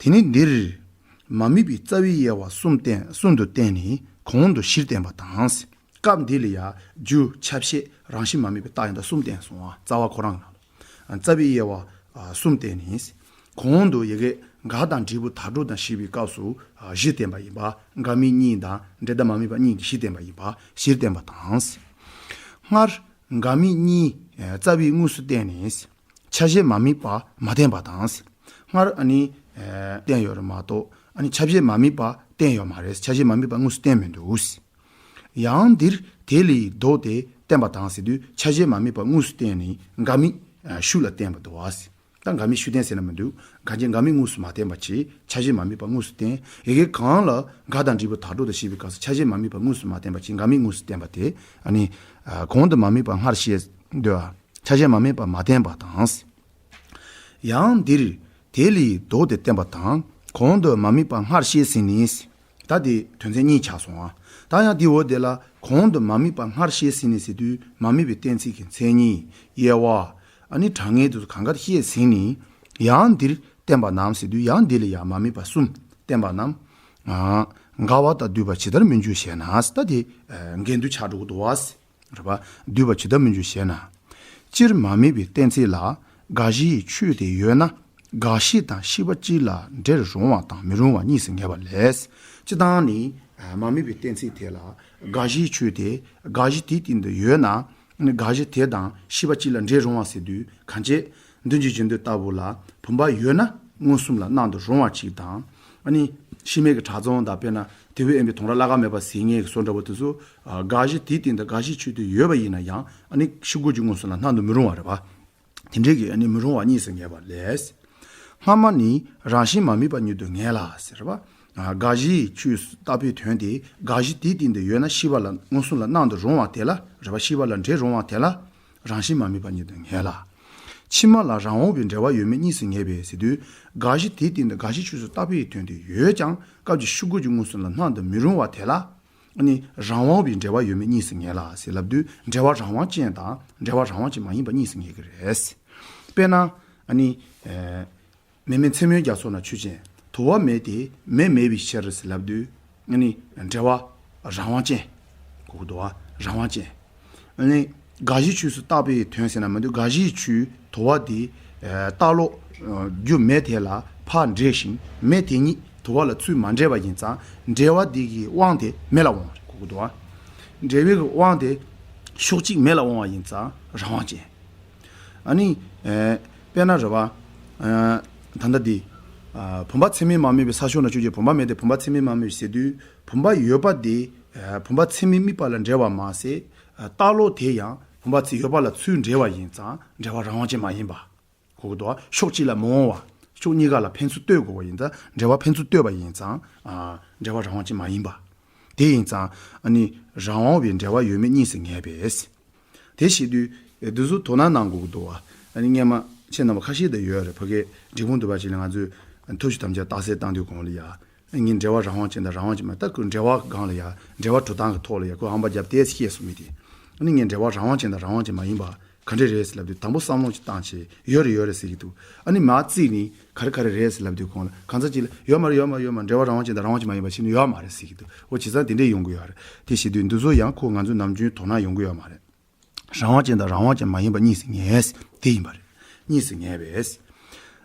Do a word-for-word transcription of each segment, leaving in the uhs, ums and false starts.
དེ་ནི་འདིར་མ་དམིགས་པའི་རྩ་བའི་དབྱེ་བ་གསུམ་བསྟན་གསུམ་དུ་བསྟན་ནས་གོང་དུ་བཞིར་བསྟན་པ་དང་། སྐབས་འདི་ལ་ཡང་རྒྱུ་ཆ་ཤས་རང་བཞིན་མ་དམིགས་པའི་རྟགས་ཡང་དག་གསུམ་བསྟན་སོང་བ། རྩ་བ་ཁོ་རང་གི་ནང་ལ་རྩ་བའི་དབྱེ་བ་གསུམ་བསྟན་ནས། གོང་དུ་ཡི་གེ་འགལ་དང་འབྲས་བུ་དག་སྒྲུབ་དང་ཞེས་པའི་སྐབས་སུ་བཞི་བསྟན་པ་ཡིན་པ། འགལ་དམིགས་གཉིས་དང་འབྲེལ་ཟླ་མ་དམིགས་པ་གཉིས་ཀྱིས་བཞི་བསྟན་པ་ཡིན་པ། བཞིར་བསྟན་པ་དང་། སྔར་འགལ་དམིགས་གཉིས་རྩ་བའི་དངོས་སུ་བསྟན་ནས། ཆ་ཤས་མ་དམིགས་པ་མ་བསྟན་པ་དང་། སྔར་ཨ་ནི་བསྟན་ཡོད་རེད་མ་གཏོགས། ཨ་ནི་ཆ་ཤས་མ་དམིགས་པ་བསྟན་ཡོད་མ་རེད། ཆ་ཤས་མ་དམིགས་པ་དངོས་སུ་བསྟན་མི་འདུག། ཡང་འདིར་དེ་ལས་ལྡོག་སྟེ་བསྟན་པ་དང་ཟེར་དུས། ཆ་ཤས་མ་དམིགས་པ་དངོས་སུ་བསྟན་ནས་འགལ་དམིགས་ཤུགས་ལ་བསྟན་པ་འདུག་བ། ད་འགལ་དམིགས་ཤུགས་བསྟན་ཟེར་ན་མི་འདུག། གང་ཅི་འགལ་དམིགས་དངོས་སུ་མ་བསྟན་པ་ཅིག། ཆ་ཤས་མ་དམིགས་པ་དངོས་སུ་བསྟན། ཡི་གེ་གང་ལ་འགལ་དང་འབྲས་བུ་དག་སྒྲུབ་དང་ཞེས་པའི་སྐབས་སུ་ཆ་ཤས་མ་དམིགས་པ་དངོས་སུ་མ་བསྟན་པ་ཅིག། འགལ་དམིགས་དངོས་སུ་བསྟན་པ་དེ་ཨ་ནི་གོང་དུ་མ་དམིགས་པ་སྔར་བཤད་འདོད། ཆ་ཤས་མ་དམིགས་པ་མ་བསྟན་པ་དང་། ཡང་འདིར་དེ་ལས་ལྡོག་སྟེ་བསྟན་པ་དང་། གོང་དུ་མ་དམིགས་པ་སྔར་བཤད་ཟིན་ནས། ད་དེ་དོན་ཚན་གཉིས་ཆགས་སོང་ང་། ད་ཡང་དེའི་འོག་དེ་ལ་གོང་དུ་མ་དམིགས་པ་སྔར་བཤད་ཟིན་ནས་ཟེར་དུས། མ་དམིགས་པའི་གཏན་ཚིགས་ཀྱི་མཚན་ཉིད། དབྱེ་བ། ཨ་ནི་གྲངས་ངེས་དེ་ཚོ་གང་ག་བཤད་ཟིན་ནས། ཡང་འདིར་བསྟན་པ་རྣམས་ཟེར་དུས། ཡང་འདི་ལ་ཡང་མ་དམིགས་པ་གསུམ་བསྟན་པ་རྣམས། ཨ། འགལ་བ་དང་བསྡུས་པ་ཇི་ལྟར་མི་འགྱུར་ཞེ་ན། ད་དེ་འགལ་འདུ་ཆགས་འགྲོ་གི་འདུག་བ། རེད་པ། བསྡུས་པ་ཇི་ལྟར་མི་འགྱུར་ཞེ་ན། སྤྱིར་མ་དམིགས་པའི་གཏན་ཚིགས་ལ་དགག་གཞིའི་ཆོས་དེ་ཡོད་ན། དགག་གཞི་དང་ཤེས་པ་གཅིག་ལ་འབྲེལ་རུང་བ་དང་མི་རུང་བ་གཉིས་སུ་ངེས་པ་ལས། སྤྱིར་བཏང་ནི་མ་དམིགས་པའི་གཏན་ཚིགས་དེ་ལ་དགག་གཞིའི་ཆོས་དེ། དགག་གཞི་དེའི་སྟེང་དུ་ཡོད་ན། དགག་གཞི་དེ་དང་ཤེས་པ་གཅིག་ལ་འབྲེལ་རུང་བ་ཟེར་དུས་གང་བྱེད། མདུན་གྱི་རྒྱུ་མདོ་ལྟ་བུ་ལ་བུམ་པ་ཡོད་ན་མངོན་སུམ་ལ་སྣང་དུ་རུང་བ་གཅིག་དང་། ཨ་ནི་ཤི་མེད་ཀྱི་བྲག་རྫོང་དང་། དཔེར་ན་དེ་བས་དབེན་པའི་དོང་ར་བླ་གར་མེད་པ་ཟེར་མཁན་གྱི་བཟོ་འདྲ་བོ་དེ་ཚོ། དགག་གཞི་དེའི་སྟེང་དུ་དགག་གཞིའི་ཆོས་དེ་ཡོད་པ་ཡིན་ན་ཡང་། ཨ་ནི་ཤུགས་ཀྱིས་མངོན་སུམ་ལ་སྣང་དུ་མི་རུང་བ་རེད་པ། དེ་འདྲའི་གི་ཨ་ནི་མི་རུང་བ་གཉིས་སུ་ངེས་པ་ལས། སྔ་མ་ནི་རང་བཞིན་མ་དམིགས་པ་ཉིད་དུ་ངེས་ལ་ཟེར་བ། དགག་གཞིའི་ཆོས་སུ་བཏགས་པའི་དོན་དེ། དགག་གཞི་དེའི་སྟེང་དུ་ཡོད་ན་ཤེས་པ་ལ་མངོན་སུམ་ལ་སྣང་དུ་རུང་བ་དེ་ལ། རེད་པ། ཤེས་པ་ལ་འབྲེལ་རུང་བ་དེ་ལ་རང་བཞིན་མ་དམིགས་པ་ཉིད་དུ་ངེས་ལ། ཕྱི་མ་ལ་རང་དབང་བའི་འབྲེལ་བ་ཡོད་མེད་གཉིས་སུ་ངེས་པས་ཟེར་དུས། དགག་གཞི་དེའི་སྟེང་དུ་དགག་གཞིའི་ཆོས་སུ་བཏགས་པའི་དོན་དེ་ཡོད་ཀྱང་སྐབས་ཀྱི་ཤུགས་ཀྱིས་མངོན་སུམ་ལ་སྣང་དུ་མི་རུང་བ་དེ་ལ། ཨ་ནི་རང་དབང་བའི་འབྲེལ་བ་ཡོད་མེད་གཉིས་སུ་ངེས་ལ་ཟེར་ལབ་དུས། འབྲེལ་བ་རང་དབང་ཅན་དང་འབྲེལ་བ་རང་དབང་ཅན་མ་ཡིན་པ་གཉིས་སུ་ངེས་ཀྱི་རེད། དཔེར་ན། ཨ་ནི། ཨེ། མེ་མེ་མཚན་མོའི་རྒྱ་མཚོ་ན་ཆུ་ཅན། དུ་བ་མེད་དེ་མེ་མེད་པའི་ཕྱིར་ཟེར་ལབ་དུས། ཨ་ནི་འབྲེལ་བ་རང་དབང་ཅན། གོ་གི་འདུག་བ། རང་དབང་ཅན། ཨ་ནི་དགག་གཞིའི་ཆོས་སུ་བཏགས་པའི་དོན་ཟེར་ན་མི་འདུག། དགག་གཞིའི་ཆོས་དུ་བ་དེ། ཨེ། རྟག་ལོག་ཨ། རྒྱུ་མེ་དེ་ལ་ཕར་འབྲེལ་ཞིང་མེ་དེ་ཉིད་དུ་བ་ལ་ཚུར་མ་འབྲེལ་བ་ཡིན་ཙང་། འབྲེལ་བ་དེ་གི་དབང་དེ་མེ་ལ་འོང་བ་རེད། གོ་གི་འདུག་བ། འབྲེལ་བའི་གི་དབང་དེ་ཕྱོགས་གཅིག་མེ་ལ་འོང་བ་ཡིན་ཙང་རང་དབང་ཅན། ཨ་ནི། ཨེ། དཔེར་ན་རེད་པ། ཨ། ད་ལྟ་འདི། ཨ། བུམ་པ་ཚད་མས་མ་དམིགས་པའི་ས་ཕྱོགས་ན་ཆུ་ཅན། བུམ་པ་མེད་དེ་བུམ་པ་ཚད་མས་མ་དམིགས་པའི་ཟེར་དུས། བུམ་པ་ཡོད་པ་དེ། ཨ། བུམ་པ་ཚད་མས་དམིགས་པ་ལ་འབྲེལ་བ་མ་ཟད། ཨ། རྟག་ལོག་དེ་ཡང་བུམ་པ་ཚད་ཡོད་པ་ལ་ཚུར་འབྲེལ་བ་ཡིན་ཙང་འབྲེལ་བ་རང་དབང་ཅན་མ་ཡིན་པ། གོ་གི་འདུག་བ། ཕྱོགས་གཅིག་ལ་མི་འོང་བ། ཕྱོགས་གཉིས་ཀ་ལ་ཕན་ཚུན་ལྟོས་དགོས་པ་ཡིན་ཙང་། འབྲེལ་བ་ཕན་ཚུན་ལྟོས་པ་ཡིན་ཙང་། ཨ། འབྲེལ་བ་རང་དབང་ཅན་མ་ཡིན་པ། དེ་ཡིན་ཙང་ཨ་ནི་རང་དབང་བའི་འབྲེལ་བ་ཡོད་མེད་གཉིས་སུ་ངེས་པས། དེ་བྱེད་དུས་འདི་ཚོ་དོ་སྣང་གནང་དགོས་ཀྱི་འདུག་བ། ཨ་ནི་སྔོན་མ་ཁྱེད་རྣམ་པ་ཁ་ཤས་དང་ཡོད་རེད། ཕ་གིའི་འབྲས་སྤུངས་འདུས་པ་ཅིག་ལ་ང་ཚོས་ཐབས་ཤེས་དམ་བཅའ་རྟགས་གསལ་བཏང་དུས་གོང་ལ་ཡ། ངས་འབྲེལ་བ་རང་དབང་ཅན་དང་རང་དབང་ཅན་མ། ད་ཁོས་འབྲེལ་བ་སྒང་ལ་ཡ། འབྲེལ་བ་གྲུབ་སྟངས་ཀྱི་ཐོག་ལ་ཡ་ཁོས་ཧམ་པ་བརྒྱབ་སྟེ་བཤད་སོང་མི་དེ། ཨ་ནི་ངས་འབྲེལ་བ་རང་དབང་ཅན་དང་རང་དབང་ཅན་མ་ཡིན་པ་ག་འདྲ་རེད་ཟེར་ལབ་དུས། དང་པོ་བསམ་བློ་ཅིག་བཏང་བྱས། ཡོད་རེད་ཡོད་རེད་ཟེར་གྱི་འདུག། ཨ་ནི་མར་བརྩིས་ནས་ག་རེ་ག་རེ་རེད་ཟེར་ལབ་དུས་གོང་ལ་གང་ཟག་ཅིག་ལ་ཡོད་མ་རེད་ཡོད་མ་རེད་ཡོད་མ་རེད། འབྲེལ་བ་རང་དབང་ཅན་དང་རང་དབང་ཅན་མ་ཡིན་པ་ཞིག་ནི་ཡོད་མ་རེད་ཟེར་གྱི་འདུག། འོ་བྱས་ཙང་དེ་འདྲས་ཡོང་གི་ཡོད་རེད། དེ་བྱེད་དུས་འདི་ཚོ་ཡང་ཁོ་ང་ཚོ་ནམ་རྒྱུན་དོ་སྣང་ཡོང་གི་ཡོད་མ་རེད། རང་དབང་ཅན་དང་རང་དབང་ཅན་མ་ཡིན་པ་གཉིས་སུ་ངེས། དེ་ཡིན་པ་རེད། གཉིས་སུ་ངེས་པས།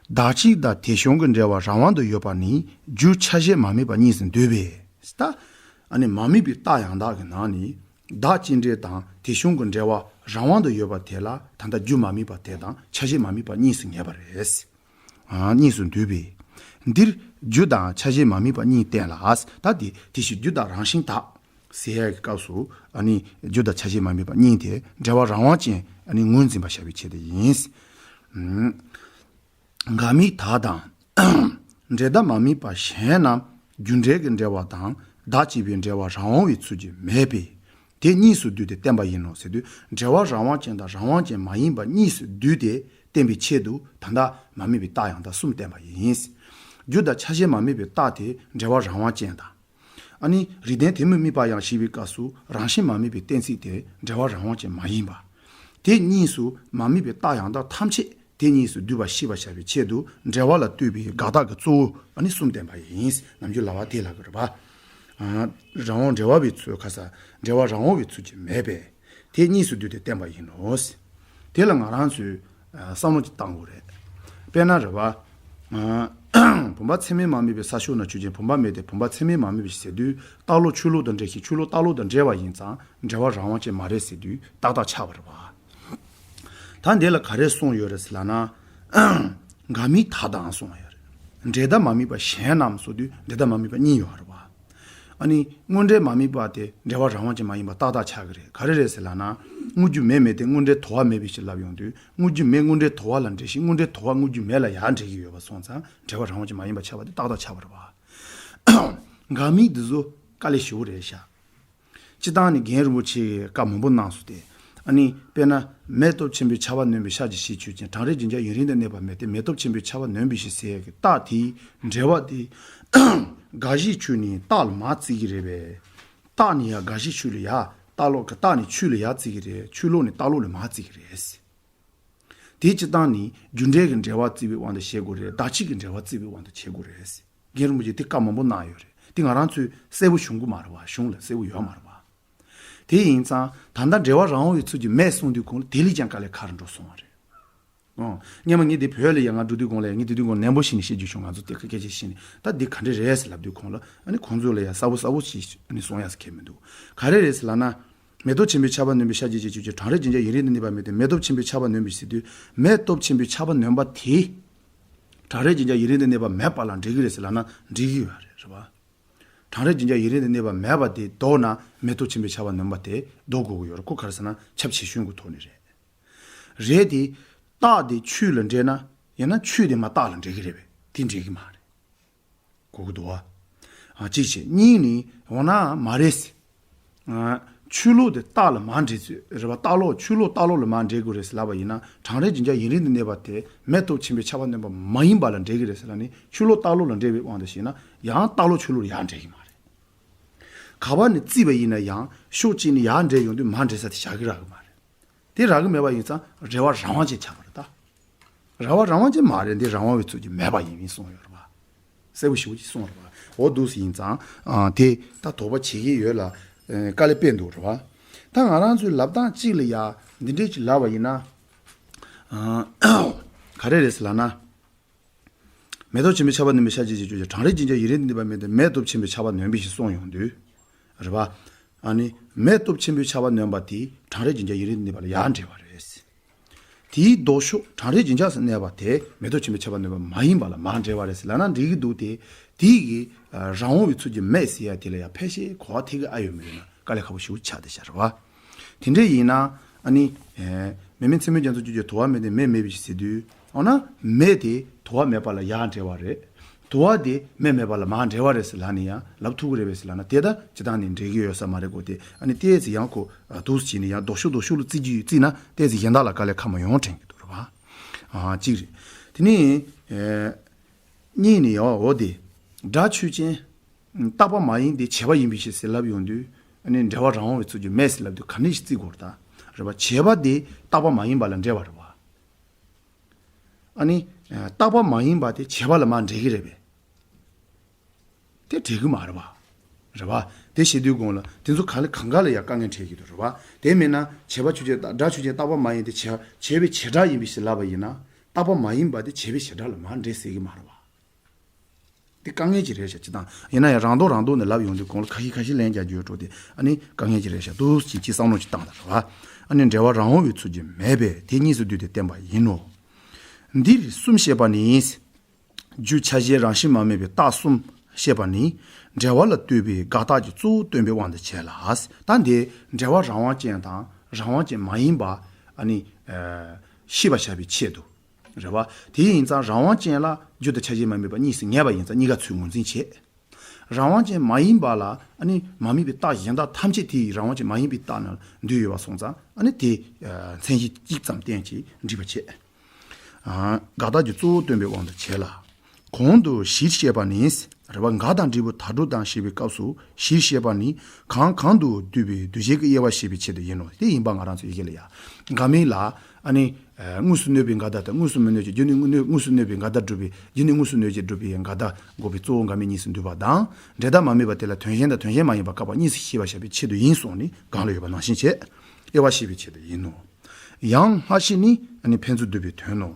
བདག་གཅིག་དང་དེ་བྱུང་གི་འབྲེལ་བ་རང་དབང་དུ་ཡོད་པ་ནི་རྒྱུ་ཆ་ཤས་མ་དམིགས་པ་གཉིས་སུ་འདུས་པས། ད་ཨ་ནི་མ་དམིགས་པའི་རྟགས་ཡང་དག་གི་ནང་ནས་བདག་གཅིག་འབྲེལ་དང་དེ་བྱུང་གི་འབྲེལ་བ་རང་དབང་དུ་ཡོད་པ་དེ་ལ་ད་ལྟ་རྒྱུ་མ་དམིགས་པ་དེ་དང་ཆ་ཤས་མ་དམིགས་པ་གཉིས་སུ་ངེས་པ་རེད། ཨ། གཉིས་སུ་འདུས་པས། འདིར་རྒྱུ་དང་ཆ་ཤས་མ་དམིགས་པ་གཉིས་བསྟན་ལ། ད་དེ་དེ་བཞིན་རྒྱུ་དག་རང་བཞིན་དག་ཟེར་ཡག་གི་སྐབས་སུ་ཨ་ནི་རྒྱུ་དང་ཆ་ཤས་མ་དམིགས་པ་གཉིས་དེ་འབྲེལ་བ་རང་དབང་ཅན་ཨ་ནི་ངོས་འཛིན་པར་བྱ་བའི་ཆེད་དུ་ཡིན། ཨ། འགལ་དམིགས་དག་དང་འབྲེལ་ཟླ་མ་དམིགས་པ་གཞན་རྣམས་རྒྱུ་འབྲས་ཀྱི་འབྲེལ་བ་དང་བདག་གཅིག་པུའི་འབྲེལ་བ་རང་དབང་བའི་ཚུལ་གྱིས་མེད་པས། དེ་གཉིས་སུ་འདུས་ཏེ་བསྟན་པ་ཡིན་ནོ་ཟེར་དུས། འབྲེལ་བ་རང་དབང་ཅན་དང་རང་དབང་ཅན་མ་ཡིན་པ་གཉིས་སུ་འདུས་ཏེ་བསྟན་པའི་ཆེད་དུ་ད་ལྟ་མ་དམིགས་པའི་རྟགས་ཡང་དག་གསུམ་བསྟན་པ་ཡིན། རྒྱུ་དང་ཆ་ཤས་མ་དམིགས་པའི་རྟགས་དེ་འབྲེལ་བ་རང་དབང་ཅན་དང་། ཨ་ནི་རིགས་ལྡན་དེ་མི་དམིགས་པ་ཡང་ཞེས་པའི་སྐབས་སུ་རང་བཞིན་མ་དམིགས་པའི་གཏན་ཚིགས་དེ་འབྲེལ་བ་རང་དབང་ཅན་མ་ཡིན་པ། དེ་གཉིས་སུ་མ་དམིགས་པའི་རྟགས་ཡང་དག་ཐམས་ཅད་ དེ་གཉིས་སུ་འདུས་པ་ཤེས་པར་བྱ་བའི་ཆེད་དུ་འབྲེལ་བ་ལ་ལྟོས་པའི་དགག་རྟགས་ཀྱི་གཙོ་བོ་ཨ་ནི་གསུམ་བསྟན་པ་ཡིན། ནམ་རྒྱུན་ལབ་པ་དེ་ལ་གི་རེད་པ། ཨ། རང་དབང་འབྲེལ་བ་པའི་ཚུལ་ཁ་ས་འབྲེལ་བ་རང་དབང་པའི་ཚུལ་གྱིས་མེད་པས། དེ་གཉིས་སུ་འདུས་ཏེ་བསྟན་པ་ཡིན་ནོ། དེ་ལ་ང་རང་ཚོས་ཨ་བསམ་བློ་ཅིག་བཏང་དགོས་རེད། དཔེར་ན་རེད་པ། ཨ། བུམ་པ་ཚད་མས་མ་དམིགས་པའི་ས་ཕྱོགས་ན་ཆོས་ཅན། བུམ་པ་མེད་དེ། བུམ་པ་ཚད་མས་མ་དམིགས་པའི་ཟེར་དུས་རྟག་ལོག་ཆོས་ལོག་དང་འབྲེལ་ཞིང་ཆོས་ལོག་རྟག་ལོག་དང་འབྲེལ་བ་ཡིན་ཙང་འབྲེལ་བ་རང་དབང་ཅན་མ་རེད་ཟེར་དུས་ཏག་ཏག་ཆགས་པ་རེད་པ། ད་འདི་ལ་ག་རེ་གསུངས་ཡོད་རེད་ཟེར་ལབ་ན། འགལ་དམིགས་དག་དང་གསུངས་ཡོད་རེད། འབྲེལ་ཟླ་མ་དམིགས་པ་གཞན་རྣམས་ཟེར་དུས་འབྲེལ་ཟླ་མ་དམིགས་པ་གཉིས་ཡོད་རེད་པ། ཨ་ནི་དངོས་འབྲེལ་མ་དམིགས་པ་དེ་འབྲེལ་བ་རང་དབང་ཅན་མ་ཡིན་པ་ཏག་ཏག་ཆགས་ཀྱི་རེད། ག་རེ་རེད་ཟེར་ལབ་ན། དངོས་རྒྱུ་མེ་མེད་དེ། དངོས་འབྲེལ་དོར་བ་མེད་པའི་ཕྱིར་ལབ་ཡོང་དུས་དངོས་རྒྱུ་མེ་དངོས་འབྲེལ་དོར་བ་ལ་འབྲེལ་ཞིང་དངོས་འབྲེལ་དོར་བ་དངོས་རྒྱུ་མེ་ལ་ཡང་འབྲེལ་གྱི་ཡོད་པ་སོང་ཙང་འབྲེལ་བ་རང་དབང་ཅན་མ་ཡིན་པ་ཆགས་པ་དེ་ཏག་ཏག་ཆགས་པ་རེད་པ། འགལ་དམིགས་འདི་ཚོ་དཀའ་ལས་ཞེ་པོ་རེད་ཤག་སྤྱིར་བཏང་ནི་རྒན་རིན་པོ་ཆེ་གིས་བཀའ་མང་པོ་གནང་སོང་སྟེ། ཨ་ནི་དཔེར་ན། མེ་སྟོབས་ཆེན་པོས་ཆར་པ་ནོན་པའི་ཤར་གྱི་ཕྱིར་ཆོས་ཅན། གྲང་རེག་བརྒྱུད་འཇགས་ཡུན་རིང་དུ་གནས་པ་མེད་དེ། མེ་སྟོབས་ཆེན་པོས་ཆར་པ་ནོན་པའི་ཕྱིར་ཟེར་ཡག་གི་རྟགས་དེའི་འབྲེལ་བ་དེ། དགག་གཞིའི་ཆོས་ནི་རྟགས་ལ་མར་བརྩི་གི་རེད་པས། རྟགས་ནི་ཡང་དགག་གཞིའི་ཆོས་ལ་ཡ། རྟགས་ལོག་གི་རྟགས་ནི་ཆོས་ལ་ཡ་བརྩི་གི་རེད། ཆོས་ལོག་ནི་རྟགས་ལོག་ལ་མར་བརྩི་གི་རེད། དེ་སྤྱིར་བཏང་ནི་རྒྱུ་འབྲས་ཀྱི་འབྲེལ་བ་བརྩི་བའི་དབང་དུ་བྱེད་དགོས་རེད། བདག་གཅིག་གི་འབྲེལ་བ་བརྩི་བའི་དབང་དུ་བྱེད་དགོས་རེད། རྒན་རིན་པོ་ཆེས་དེ་བཀའ་མང་པོ་གནང་ཡོད་རེད། དེ་ང་རང་ཚོས་གསལ་པོ་བྱུང་གི་མ་རེད་པ། གཞུང་ལ་གསལ་པོ་ཡོད་མ་རེད་པ། དེ་ཡིན་ཙང་ད་ལྟ་འབྲེལ་བ་རང་དབང་བའི་ཚུལ་གྱིས་མེད་གསུངས་དུས་གོང་ལ་དེ་ལས་ཀྱང་དཀའ་ལས་ཁག་རུ་འགྲོ་སོང་བ་རེད། ཨོ། སྔོན་མ་ངས་འདི་བོད་ལ་ཡང་ང་འགྲོ་དུས་གོང་ལ་ཡང་ངས་དེ་དུས་གོང་ནན་པོ་ཞིག་ནས་བཤད་རྒྱུ་བྱུང་། ང་ཚོ་དེ་ག་སྐད་ཆ་བཤད་ནས་ད་འདི་ག་འདྲ་རེད་ཟེར་ལབ་དུས་གོང་ལ་ཨ་ནི་ཁོང་ཚོ་ལ་ཡང་གསལ་པོ་གསལ་པོ་ཞིག་ཨ་ནི་གསུང་ཡག་ཟེར་མཁན་མི་འདུག་ག་རེ་རེད་ཟེར་ལབ་ན། མེ་སྟོབས་ཆེན་པོས་ཆར་པ་ནོན་པའི་ཤར་གྱི་ཕྱིར་ཆོས་ཅན། གྲང་རེག་བརྒྱུད་འཇགས་ཡུན་རིང་དུ་གནས་པ་མེད་དེ། མེ་སྟོབས་ཆེན་པོས་ཆར་པ་ནོན་པའི་ཟེར་དུས་མེ་སྟོབས་ཆེན་པོས་ཆར་པ་ནོན་པ་དེ། གྲང་རེག་བརྒྱུད་འཇགས་ཡུན་རིང་དུ་གནས་པ་མེད་པ་ལ་འབྲེལ་གྱི་རེད་ཟེར་ལབ་ན་འགྲིག་གི་ཡོད་རེད། རེད་པ། གྲང་རེག་བརྒྱུད་འཇགས་ཡུན་རིང་དུ་གནས་པ་མེད་པ་དེ་ལྡོག་ན་མེ་སྟོབས་ཆེན་པོས་ཆར་པ་ནོན་པ་དེ་ལྡོག་དགོས་ཀྱི་ཡོད་རེད། ཁོ་ག་རེ་ཟེར་ན་ཁྱབ་བྱེད་གཞུང་གི་ཐོག་ནས་རེད། རེད་དེ། རྟགས་དེ་ཆོས་ལ་འབྲེལ་ན་ཡང་ན་ཆོས་དེ་མར་རྟགས་ལ་འབྲེལ་གྱི་རེད་པས། དེ་འབྲེལ་གྱི་མ་རེད། གོ་གི་འདུག་བ། ཨ། གཅིག་བྱས། གཉིས་ནི་འོ་ན་མ་རེད་ཟེར། ཨ། ཆོས་ལོག་དེ་རྟགས་ལ་མར་འབྲེལ་ཚུལ་རེད་པ། རྟགས་ལོག་ཆོས་ལོག་རྟགས་ལོག་ལ་མར་འབྲེལ་དགོས་རེད་ཟེར་ལབ་པ་ཡིན་ན། གྲང་རེག་བརྒྱུད་འཇགས་ཡུན་རིང་དུ་གནས་པ་དེ་མེ་སྟོབས་ཆེན་པོས་ཆར་པ་ནོན་པ་མ་ཡིན་པ་ལ་འབྲེལ་གྱི་རེད་ཟེར་ལབ་ནས་ཆོས་ལོག་རྟགས་ལོག་ལ་འབྲེལ་བའི་དབང་དུ་བྱས་ན་ཡང་རྟགས་ལོག་ཆོས་ལོག་ལ་ཡར་འབྲེལ་གྱི་མ་རེད། ག་པར་ནས་བརྩིས་པ་ཡིན་ན་ཡང་ཕྱོགས་གཅིག་ནས་ཡར་འབྲེལ་ཡོང་དུས་མར་འབྲེལ་ས་དེ་བཞག་གི་རག་གི་མ་རེད། དེ་རག་གི་མེད་པ་ཡིན་ཙང་འབྲེལ་བ་རང་དབང་ཅན་ཆགས་པ་རེད་ད། རང་དབང་རང་དབང་ཅན་མ་རེད། འདི་རང་དབང་བའི་ཚུལ་གྱིས་མེད་པ་ཡིན་གསུངས་ཡོད་རེད་པ། གསལ་པོ་ཞེ་པོ་ཅིག་གསུངས་རེད་པ། འོ་འདུག་སེ་ཡིན་ཙང་། ཨ། དེ་ད་དོགས་པ་བྱེད་ཀྱི་ཡོད་ལ། ཨ། དཀའ་ལས་དཔེ་འདུག་རེད་པ། ད་ང་རང་ཚོའི་ལབ་སྟངས་གཅིག་ལ་ཡ་འདི་འདྲས་ཅིག་ལབ་པ་ཡིན་ན། ཨ། ག་རེ་རེད་ཟེར་ལབ་ན། མེ་ཏོག་ཆེན་པོའི་ཆར་པ་ནོན་པའི་ཤར་གྱི་ཕྱིར་ཆོས་ཅན། གྲང་རེག་བརྒྱུད་འཇགས་ཡུན་རིང་དུ་གནས་པ་མེད་དེ། མེ་སྟོབས་ཆེན་པོའི་ཆར་པ་ནོན་པའི་ཕྱིར་གསུངས་ཡོང་དུས། རེད་པ། ཨ་ནི། མེ་སྟོབས་ཆེན་པོའི་ཆར་པ་ནོན་པ་དེ་གྲང་རེག་བརྒྱུད་འཇགས་ཡུན་རིང་དུ་གནས་པ་ལ་ཡང་འབྲེལ་བ་རེད། དེའི་ལྡོག་ཕྱོགས་གྲང་རེག་བརྒྱུད་འཇགས་སུ་གནས་པ་དེ་མེ་ཏོག་ཆེན་པོའི་ཆར་པ་ནོན་པ་མ་ཡིན་པ་ལ་མར་འབྲེལ་བ་རེད་ཟེར་ལབ་ན་འགྲིག་གི་འདུག་སྟེ། དེའི་གི་རང་དབང་བའི་ཚུལ་གྱིས་མེད་ཟེར་ཡ་དེ་ལ་ཡང་ཕལ་ཆེར་གོ་བ་ཐེབས་ཀྱི་ཨ་ཡོད་མེད་ཡོད་ན་དཀའ་ལས་ཁག་པོ་ཞེ་པོ་ཆགས་བསྡད་ཤག་རེད་པ། དེ་འདྲ་ཡིན་ན་ཨ་ནི། ཨེ། མེ་མེད་ཚད་མའི་རྒྱ་མཚོ་བརྗོད་ཀྱི་དུ་བ་མེད་དེ་མེ་མེད་པའི་ཕྱིར་ཟེར་དུས། འོ་ན་མེ་དེ་དུ་བ་མེད་པ་ལ་ཡང་འབྲེལ་བ་རེད། དུ་བ་དེ་མེ་མེད་པ་ལ་མར་འབྲེལ་བ་རེད་ཟེར་ལབ་ནས་ཡང་ལབ་ཐུབ་ཀྱི་རེད་པས་ཟེར་ལབ་ན་དེ་ད་སྤྱིར་བཏང་ནས་འགྲིག་གི་ཡོད་ས་མ་རེད་གོ། དེ་ཨ་ནི་ཏོག་ཙམ་ཡང་ཁོ་འདུག་སེ་བྱས་ནས་ཡང་ལྡོག་ཕྱོགས་ལྡོག་ཕྱོགས་ལ་བརྩི་རྒྱུ་ཡོད་བརྩིས་ན་ཏོག་ཙམ་གཞན་དག་ལ་དཀའ་ལས་ཁག་མ་ཡོང་དྲན་གྱི་འདུག་རེད་པ། ཨ། གཅིག་རེད། དེ་ནས། ཨེ། གཉིས་ནས་ཡང་འོ་དེ། སྒྲ་ཆོས་ཅན། རྟག་པ་མ་ཡིན་ཏེ་བྱས་པ་ཡིན་པའི་ཕྱིར་ཟེར་ལབ་ཡོང་དུས། ཨ་ནི་འབྲེལ་བ་རང་དབང་བའི་ཚུལ་གྱིས་མེད་ཟེར་ལབ་དུས་ག་འདྲ་ཞིག་བརྩི་དགོས་རེད་ད། རེད་པ། བྱས་པ་དེ་རྟག་པ་མ་ཡིན་པ་ལ་འབྲེལ་བ་རེད་པ། ཨ་ནི། རྟག་པ་མ་ཡིན་པ་དེ་བྱས་པ་ལ་མར་འབྲེལ་གྱི་རེད་པས། དེ་འབྲེལ་གྱི་མ་རེད་པ། རེད་པ། དེ་བྱེད་དུས་གོང་ལ་དེ་ཚོ་གང་ལ་གང་ག་ལ་ཡང་དཀའ་ངལ་འཕྲད་ཀྱི་འདུག་རེད་པ། དེ་མིན་ན་བྱས་པ་ཆོས་ཅན། སྒྲ་ཆོས་ཅན། རྟག་པ་མ་ཡིན་ཏེ་བྱས་བྱས་པའི་བྱེ་བྲག་ཡིན་པའི་ཕྱིར་ལབ་པ་ཡིན་ན། རྟག་པ་མ་ཡིན་པ་དེ་བྱས་པའི་བྱེ་བྲག་ལ་མར་འབྲེལ་སྲིད་ཀྱི་མ་རེད་པ། དེ་དཀའ་ངལ་ཅིག་རེད་ཤག་སྤྱིར་བཏང་ཡིན་ན་ཡང་རང་ལྡོག་རང་ལྡོག་ནས་ལབ་ཡོང་དུས་གོང་ལ་ཁ་ཤས་ཁ་ཤས་ལན་རྒྱག་རྒྱུ་ཡོད་འགྲོ་དེ་ཨ་ནི་དཀའ་ངལ་ཅིག་རེད་ཤག་འདུག་སེ་ཅིག་བསམ་བློ་ཅིག་བཏང་དང་རེད་པ། ཨ་ནི་འབྲེལ་བ་རང་དབང་བའི་ཚུལ་གྱིས་མེད་པས་དེ་གཉིས་སུ་འདུས་ཏེ་བསྟན་པ་ཡིན་ནོ། འདིར་གསུམ་བཤད་པ་ནི། རྒྱུ་ཆ་ཤས་རང་བཞིན་མ་དམིགས་པའི་རྟགས་གསུམ་བཤད་པ་ནི། འབྲེལ་བ་ལ་ལྟོས་པའི་དགག་རྟགས་ཀྱི་གཙོ་བོ་སྟོན་པའི་དབང་དུ་བྱས་ལ། ད་འདི་འབྲེལ་བ་རང་དབང་ཅན་དང་རང་དབང་ཅན་མ་ཡིན་པ་ཨ་ནི་ཤེས་པར་བྱ་བའི་ཆེད་དུ། རེད་པ། དེ་ཡིན་ཙང་རང་དབང་ཅན་ལ་རྒྱུ་དང་ཆ་ཤས་མ་དམིགས་པ་གཉིས་སུ་ངེས་པ་ཡིན་ཙང་གཉིས་ཀ་ཚུར་ངོས་འཛིན་བྱེད། རང་དབང་ཅན་མ་ཡིན་པ་ལ་ཨ་ནི་མ་དམིགས་པའི་རྟགས་གཞན་དག་ཐམས་ཅད་དེ་ཡི་རང་དབང་ཅན་མ་ཡིན་པའི་རྟགས་ནང་འདུས་ཡོད་པ་སོང་ཙང་ཨ་ནི་དེ་མཚན་གཞི་གཅིག་ཙམ་བསྟན་ཅིང་འགྲིག་པ་བྱེད། དགག་རྟགས་ཀྱི་གཙོ་བོ་སྟོན་པའི་དབང་དུ་བྱས་ལ། གོང་དུ་བཞིར་བཤད་པ་ནི། རེད་པ། འགལ་དང་འབྲས་བུ་དག་སྒྲུབ་དང་ཞེས་པའི་སྐབས་སུ་བཞིར་བཤད་པ་ནི་གང་གང་དུ་འདུས་པའི་འདུ་བྱེད་ཀྱི་དབྱེ་བ་བཤད་པའི་ཆེད་དུ་ཡིན་ནོ། དེ་ཡིན་པ་ང་རང་ཚོ་ཡི་གེ་ལ་ཡ། འགལ་དམིགས་ལ་ ཨ་ནི། ཨ། དངོས་སུ་གནོད་པའི་འགལ་ཟླ་དང་དངོས་སུ་མི་གནོད་ཅིང་རྒྱུ་ནི་དངོས་དངོས་སུ་གནོད་པའི་འགལ་ཟླ་སྒྲུབ་པའི་རྒྱུ་ནི་དངོས་སུ་གནོད་ཅིང་སྒྲུབ་པའི་འགལ་ཟླ་འགོག་པའི་གཙོ་བོ་འགལ་མེད་གཉིས་སུ་འདུས་པ་དང་། འབྲེལ་ཟླ་མ་དམིགས་པ་དེ་ལ་དོན་གཞན་དང་དོན་གཞན་མ་ཡིན་པ་བཀག་པ་གཉིས་སུ་ཤེས་པར་བྱ་བའི་ཆེད་དུ་ཡིན་གསུངས་ནས་གོང་ལ་ཡོད་པ་ནང་བཞིན་བྱས། དབྱེ་བ་ཤེས་པའི་ཆེད་དུ་ཡིན་ནོ། ཡང་སྔ་ཕྱི་ནི་ཨ་ནི་ཕན་ཚུན་བསྡུ་བའི་དོན་ནོ།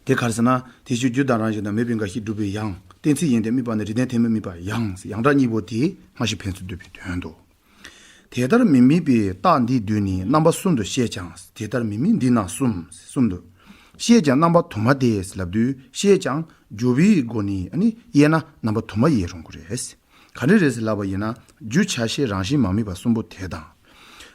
དེ་ག་རེ་ཟེར་ན། དེ་ཕྱིར་རྒྱུ་དང་རང་བཞིན་དང་མེད་པའི་འགའ་ཞིག་སྒྲུབ་པའི་ཡང་གཏན་ཚིགས་ཡིན་ཏེ་དམིགས་པ་ནི་རིགས་ལྡན་དོན་མི་དམིགས་པ་ཡང་ཡང་གྲགས་གཉིས་པོ་དེ་སྔ་ཕྱི་ཕན་ཚུན་བསྡུ་བའི་དོན་ཏོ། དེ་ལྟར་མི་དམིགས་པའི་རྟགས་འདིའི་མདུན་ནི་རྣམ་པ་གསུམ་དུ་བཤད་ཀྱང་། དེ་ལྟར་མི་དམིགས་འདི་རྣམས་གསུམ། གསུམ་དུ་བཤད་ཀྱང་རྣམ་པ་དུ་མ་སྟེ་ལབ་དུས། བཤད་ཀྱང་སྦྱོར་བའི་སྒོ་ནས་ནི་དབྱེ་ན་རྣམ་པ་དུ་མ་དབྱེ་རུང་གི་རེད། ག་འདྲ་རེད་ཟེར་ལབ་པ་ཡིན་ན། རྒྱུ་ཆ་ཤས་རང་བཞིན་མ་དམིགས་པ་གསུམ་པོ་དེ་དང་།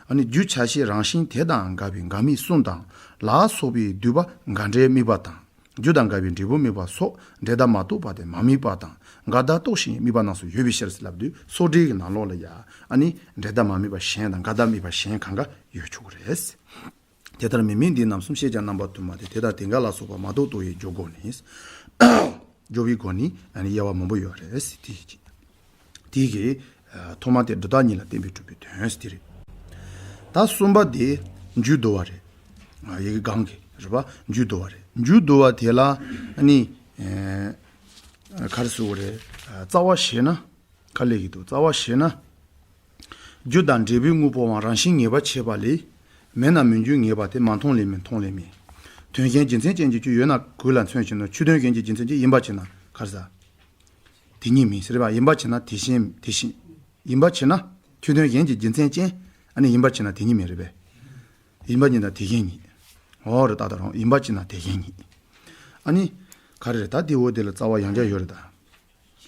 ཨ་ནི་རྒྱུ་ཆ་ཤས་རང་བཞིན་དེ་དང་འགལ་བའི་འགལ་དམིགས་གསུམ་དང་ལ་སོགས་པའི་བསྡུས་པ་འགལ་འབྲེལ་དམིགས་པ་དང་། རྒྱུ་དང་འགལ་བའི་འབྲས་བུ་དམིགས་པ་སོགས་འབྲེལ་ཟླ་མ་གཏོགས་པ་དེ་མ་དམིགས་པ་དང་འགལ་ཟླ་རྟོགས་ཤིང་དམིགས་པ་རྣམས་སུ་ཡོད་པའི་ཕྱིར་ཟེར་ལབ་དུས། སོ་སྒྲིལ་གྱི་ནང་ལོགས་ལ་ཡ་ཨ་ནི་འབྲེལ་ཟླ་མ་དམིགས་པ་གཞན་དང་འགལ་ཟླ་དམིགས་པ་གཞན་གང་ག་ཡོད་ཆོག་གི་རེད། དེ་ལྟར་མི་དམིགས་འདི་རྣམས་གསུམ། བཤད་ཀྱང་རྣམ་པ་དུ་མ་སྟེ། དེ་དང་དེ་འགའ་ལ་སོགས་པ་མ་གཏོགས་རྟོགས་པའི་སྦྱོར་སྒོ་ནི། སྦྱོར་བའི་སྒོ་ནི་ཨ་ནི་དབྱེ་བ་མང་པོ་ཡོད་རེད་ཟེར། དེ་ཡི་དེ་གི་ཐོག་མ་དེ་སྒྲུབ་རྟགས་གཉིས་ལ་བརྟེན་པའི་གྲུབ་པའི་དོན་ཟེར་དེ་རེད། ད་གསུམ་པ་དེ་མཇུག་བསྡུ་བ་རེད། ཡི་གེ་གང་གི་རེད་པ། མཇུག་བསྡུ་བ་རེད། མཇུག་བསྡུ་བ་དེ་ལ་ཨ་ནི། ག་རེ་ཟེར་དགོས་རེད། རྩ་བ་བྱས་ན། ག་ལས་ཀྱི་འདུག་རྩ་བ་བྱས་ན། རྒྱུ་དང་འབྲས་བུའི་དངོས་པོའམ་རང་བཞིན་ངེས་པར་བྱེད་པ་ལས། མེད་ན་མི་འགྱུར་ངེས་པ་དེ་མ་མཐོང་ལས་མིན་མཐོང་ལས་མིན། དོན་གཞན་རྒྱུ་མཚན་ཅན་གྱི་རྒྱུ་ཡོད་ན་གོས་ལ་མཚོན་བྱེད་ནོ། ཆོས་དོན་གཞན་གྱི་རྒྱུ་མཚན་ཅན་ཡིན་པར་བྱས་ན་ག་རེ་ཟ། དེ་ཉིད་མིན་ཟེར་བ། ཡིན་པར་བྱས་ན་དེ་བཞིན་དེ་བཞིན། ཡིན་པར་བྱས་ན་ཆོས་དོན་གཞན་གྱི་རྒྱུ་མཚན་ཅན། ཨ་ནི་ཡིན་པར་བྱས་ན་དེ་ཉིད་མིན་རེད་པས། ཡིན་པར་བྱས་ན་དེ་བཞིན་ཉིད། འོ་རེད། ད་ད་རུང་ཡིན་པར་བྱས་ན་དེ་བཞིན་ཉིད། ཨ་ནི། ག་རེ་རེད། ད་དེ་འོ་དེ་ལ་རྩ་བ་ཡང་བསྐྱར་ཡོད་རེད་ད།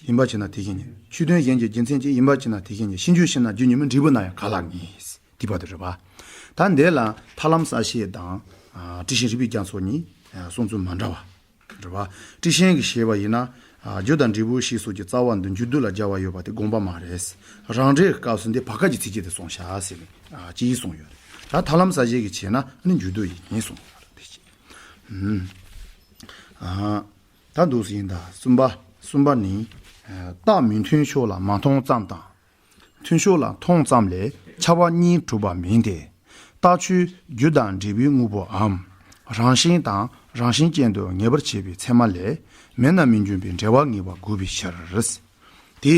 ཡིན་པར་བྱས་ན་དེ་བཞིན་ཉིད། ཆོས་དོན་གཞན་གྱི་རྒྱུ་མཚན་ཅན་ཡིན་པར་བྱས་ན་དེ་བཞིན་ཉིད། ཤིང་རྒྱུ་ཤིང་ན་རྒྱུ་ཉིད་མིན། འབྲས་བུ་ན་ཡང་ག་ལ་ངེས། དེ་བར་དུ་རེད་པ། ད་འདི་ལ་ཐར་ལམ་གསལ་བཤད་དང་། ཨ། ཊཱིཀ་ཆེན་རིགས་པའི་རྒྱ་མཚོ་གཉིས། ཨ། གསུང་ཚུལ་མ་འདྲ་བ། རེད་པ། ཊཱིཀ་ཆེན་གྱིས་བཤད་པ་ཡིན་ན། ཨ། རྒྱུ་དང་འབྲས་བུ་ཞེས་སོགས་ཀྱི་རྩ་བ་འདི་མཇུག་བསྡུ་ལ་སྦྱར་བ་ཡོད་པ་དེ་དགོངས་པ་མ་རེད། རང་འགྲེལ་གྱི་སྐབས་སུ་འདི་བར་སྐབས་ཀྱི་ཚིགས་བཅད་དེ་གསུངས་བཞག་ཟེར་ནས། ཨ། ཅིག་གསུངས་ཡོད་རེད། ད་ཐར་ལམ་གསལ་བཤད་ཀྱིས་བྱས་ན་ཨ་ནི་མཇུག་བསྡུ་ཡིན་གསུངས་ཡོད་རེད། དེ་ཅི། ཨ། ད་འདུག་སེ་ཡིན་ད། གསུམ་པ། གསུམ་པ་ནི། ཨ། རྟགས་མི་མཐུན་ཕྱོགས་ལ་མ་མཐོང་ཙམ་དང་། མཐུན་ཕྱོགས་ལ་མཐོང་ཙམ་ལས་ཁྱབ་པ་གཉིས་གྲུབ་པ་མིན་ཏེ། རྟགས་ཆོས་རྒྱུ་དང་འབྲས་བུའི་དངོས་པོའམ། རང་བཞིན་དང་རང་བཞིན་ཅན་དུ་ངེས་པར་བྱེད་པའི་ཚད་མ་ལས། མེད་ན་མི་འགྱུར་བའི་འབྲེལ་བ་ངེས་པ་དགོས་པའི་ཕྱིར། དེ།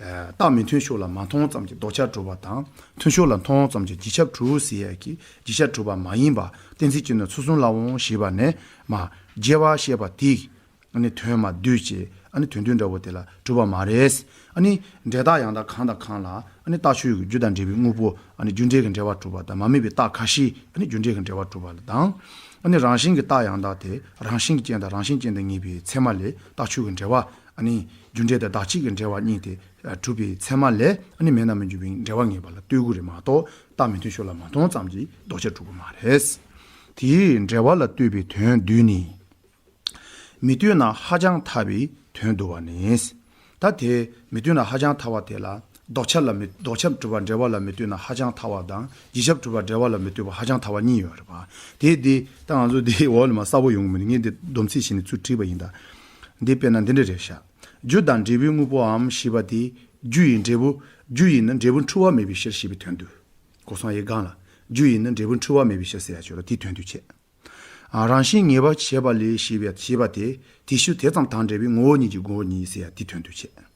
ཨ། རྟགས་མི་མཐུན་ཕྱོགས་ལ་མ་མཐོང་ཙམ་གྱི་ལྡོག་ཁྱབ་གྲུབ་པ་དང་། མཐུན་ཕྱོགས་ལ་མཐོང་ཙམ་གྱི་རྗེས་ཁྱབ་གྲུབ་ཟེར་ཡས་ཀྱི་རྗེས་ཁྱབ་གྲུབ་པ་མ་ཡིན་པ། གཏན་ཚིགས་ཀྱིས་ནི་ཚུལ་གསུམ་ལའང་ཞེས་པ་ནས་མ། རྒྱས་པར་བཤད་པ་དེ། ཨ་ནི་དོན་མ་བསྡུས་བྱས། ཨ་ནི་དོན་མཐུན་འདྲ་བོ་དེ་ལ་གྲུབ་པ་མ་རེད། ཨ་ནི་འབྲེལ་ཐག་ཡང་དག་གང་དང་གང་ལ། ཨ་ནི་རྟགས་ཆོས་ཀྱི་རྒྱུ་དང་འབྲས་བུའི་དངོས་པོ། ཨ་ནི་རྒྱུ་འབྲས་ཀྱི་འབྲེལ་བ་གྲུབ་པ་དང་། མ་དམིགས་པའི་རྟགས་ཁ་ཤས། ཨ་ནི་རྒྱུ་འབྲས་ཀྱི་འབྲེལ་བ་གྲུབ་པ་ལ་དང་། ཨ་ནི་རང་བཞིན་གྱི་རྟགས་ཡང་དག་དེ་རང་བཞིན་གྱི་རྐྱེན་དང་རང་བཞིན་ཅན་དུ་ངེས་པའི་ཚད་མ་ལས། རྟགས་ཆོས་ཀྱི་འབྲེལ་བ། ཨ་ནི་རྒྱུ་འབྲས་དང་བདག་གཅིག་གི་འབྲེལ་བ་གཉིས་དེ་གྲུབ་པའི་ཚད་མ་ལས། ཨ་ནི་མེད་ན་མི་འགྱུར་བའི་འབྲེལ་བ་ངེས་པ་ལ་ལྟོས་དགོས་རེད་མ་གཏོགས། རྟགས་མི་མཐུན་ཕྱོགས་ལ་མ་མཐོང་ཙམ་གྱིས་ལྡོག་ཁྱབ་གྲུབ་ཀྱི་མ་རེད། དེའི་འབྲེལ་བ་ལ་ལྟོས་པའི་དོན་བསྡུས་ནས། མི་ལྟོས་ན་ཧ་ཅང་ཐལ་བའི་དོན་བསྡུ་བ་ནི། ད་དེ་མི་ལྟོས་ན་ཧ་ཅང་ཐལ་བ་དེ་ལ་ལྡོག་ཁྱབ་ལ་མི། ལྡོག་ཁྱབ་གྲུབ་པ་འབྲེལ་བ་ལ་མི་ལྟོས་ན་ཧ་ཅང་ཐལ་བ་དང་། རྗེས་ཁྱབ་གྲུབ་པ་འབྲེལ་བ་ལ་མི་ལྟོས་པ་ཧ་ཅང་ཐལ་བ་གཉིས་ཡོད་རེད་པ། དེ་འདི་ད་ང་ཚོ་འདི་འོག་ལ་མ་གསལ་པོ་ཡོང་གི་མི་འདུག་ངས་འདི་སྡོམ་ཚིག་བྱས་ནས་ཚུར་བྲིས་པ་ཡིན་ད། འདི་དཔེར་ན་འདི་འདྲ་རེད་ཤག་རྒྱུ་དང་འབྲས་བུའི་དངོས་པོའམ་ཞེས་པ་དེ། རྒྱུ་ཡི་འབྲས་བུ། རྒྱུ་ཡིས་ནི་འབྲས་བུ་འཁྲུལ་བ་མེད་པའི་ཕྱིར་ཞེས་པའི་དོན་བསྡུ། གོ་སོང་ངས་གོང་ལ། རྒྱུ་ཡིས་ནི་འབྲས་བུ་འཁྲུལ་བ་མེད་པའི་ཕྱིར་ཟེར་ཡ་ཅིག་ཡོད་རེད། དེའི་དོན་བསྡུ་བྱས། ཨ། རང་བཞིན་ངེས་པར་བྱེད་པ་ལས་ཞེས་པའི་ཞེས་པ་དེ། དེ་ཕྱིར་དེ་ཙམ་དང་འབྲེལ་བའི་ངོ་བོ་ཉིད་ཀྱི་ངོ་བོ་ཉིད་ཟེར་ཡ་དེའི་དོན་བསྡུ་བྱས།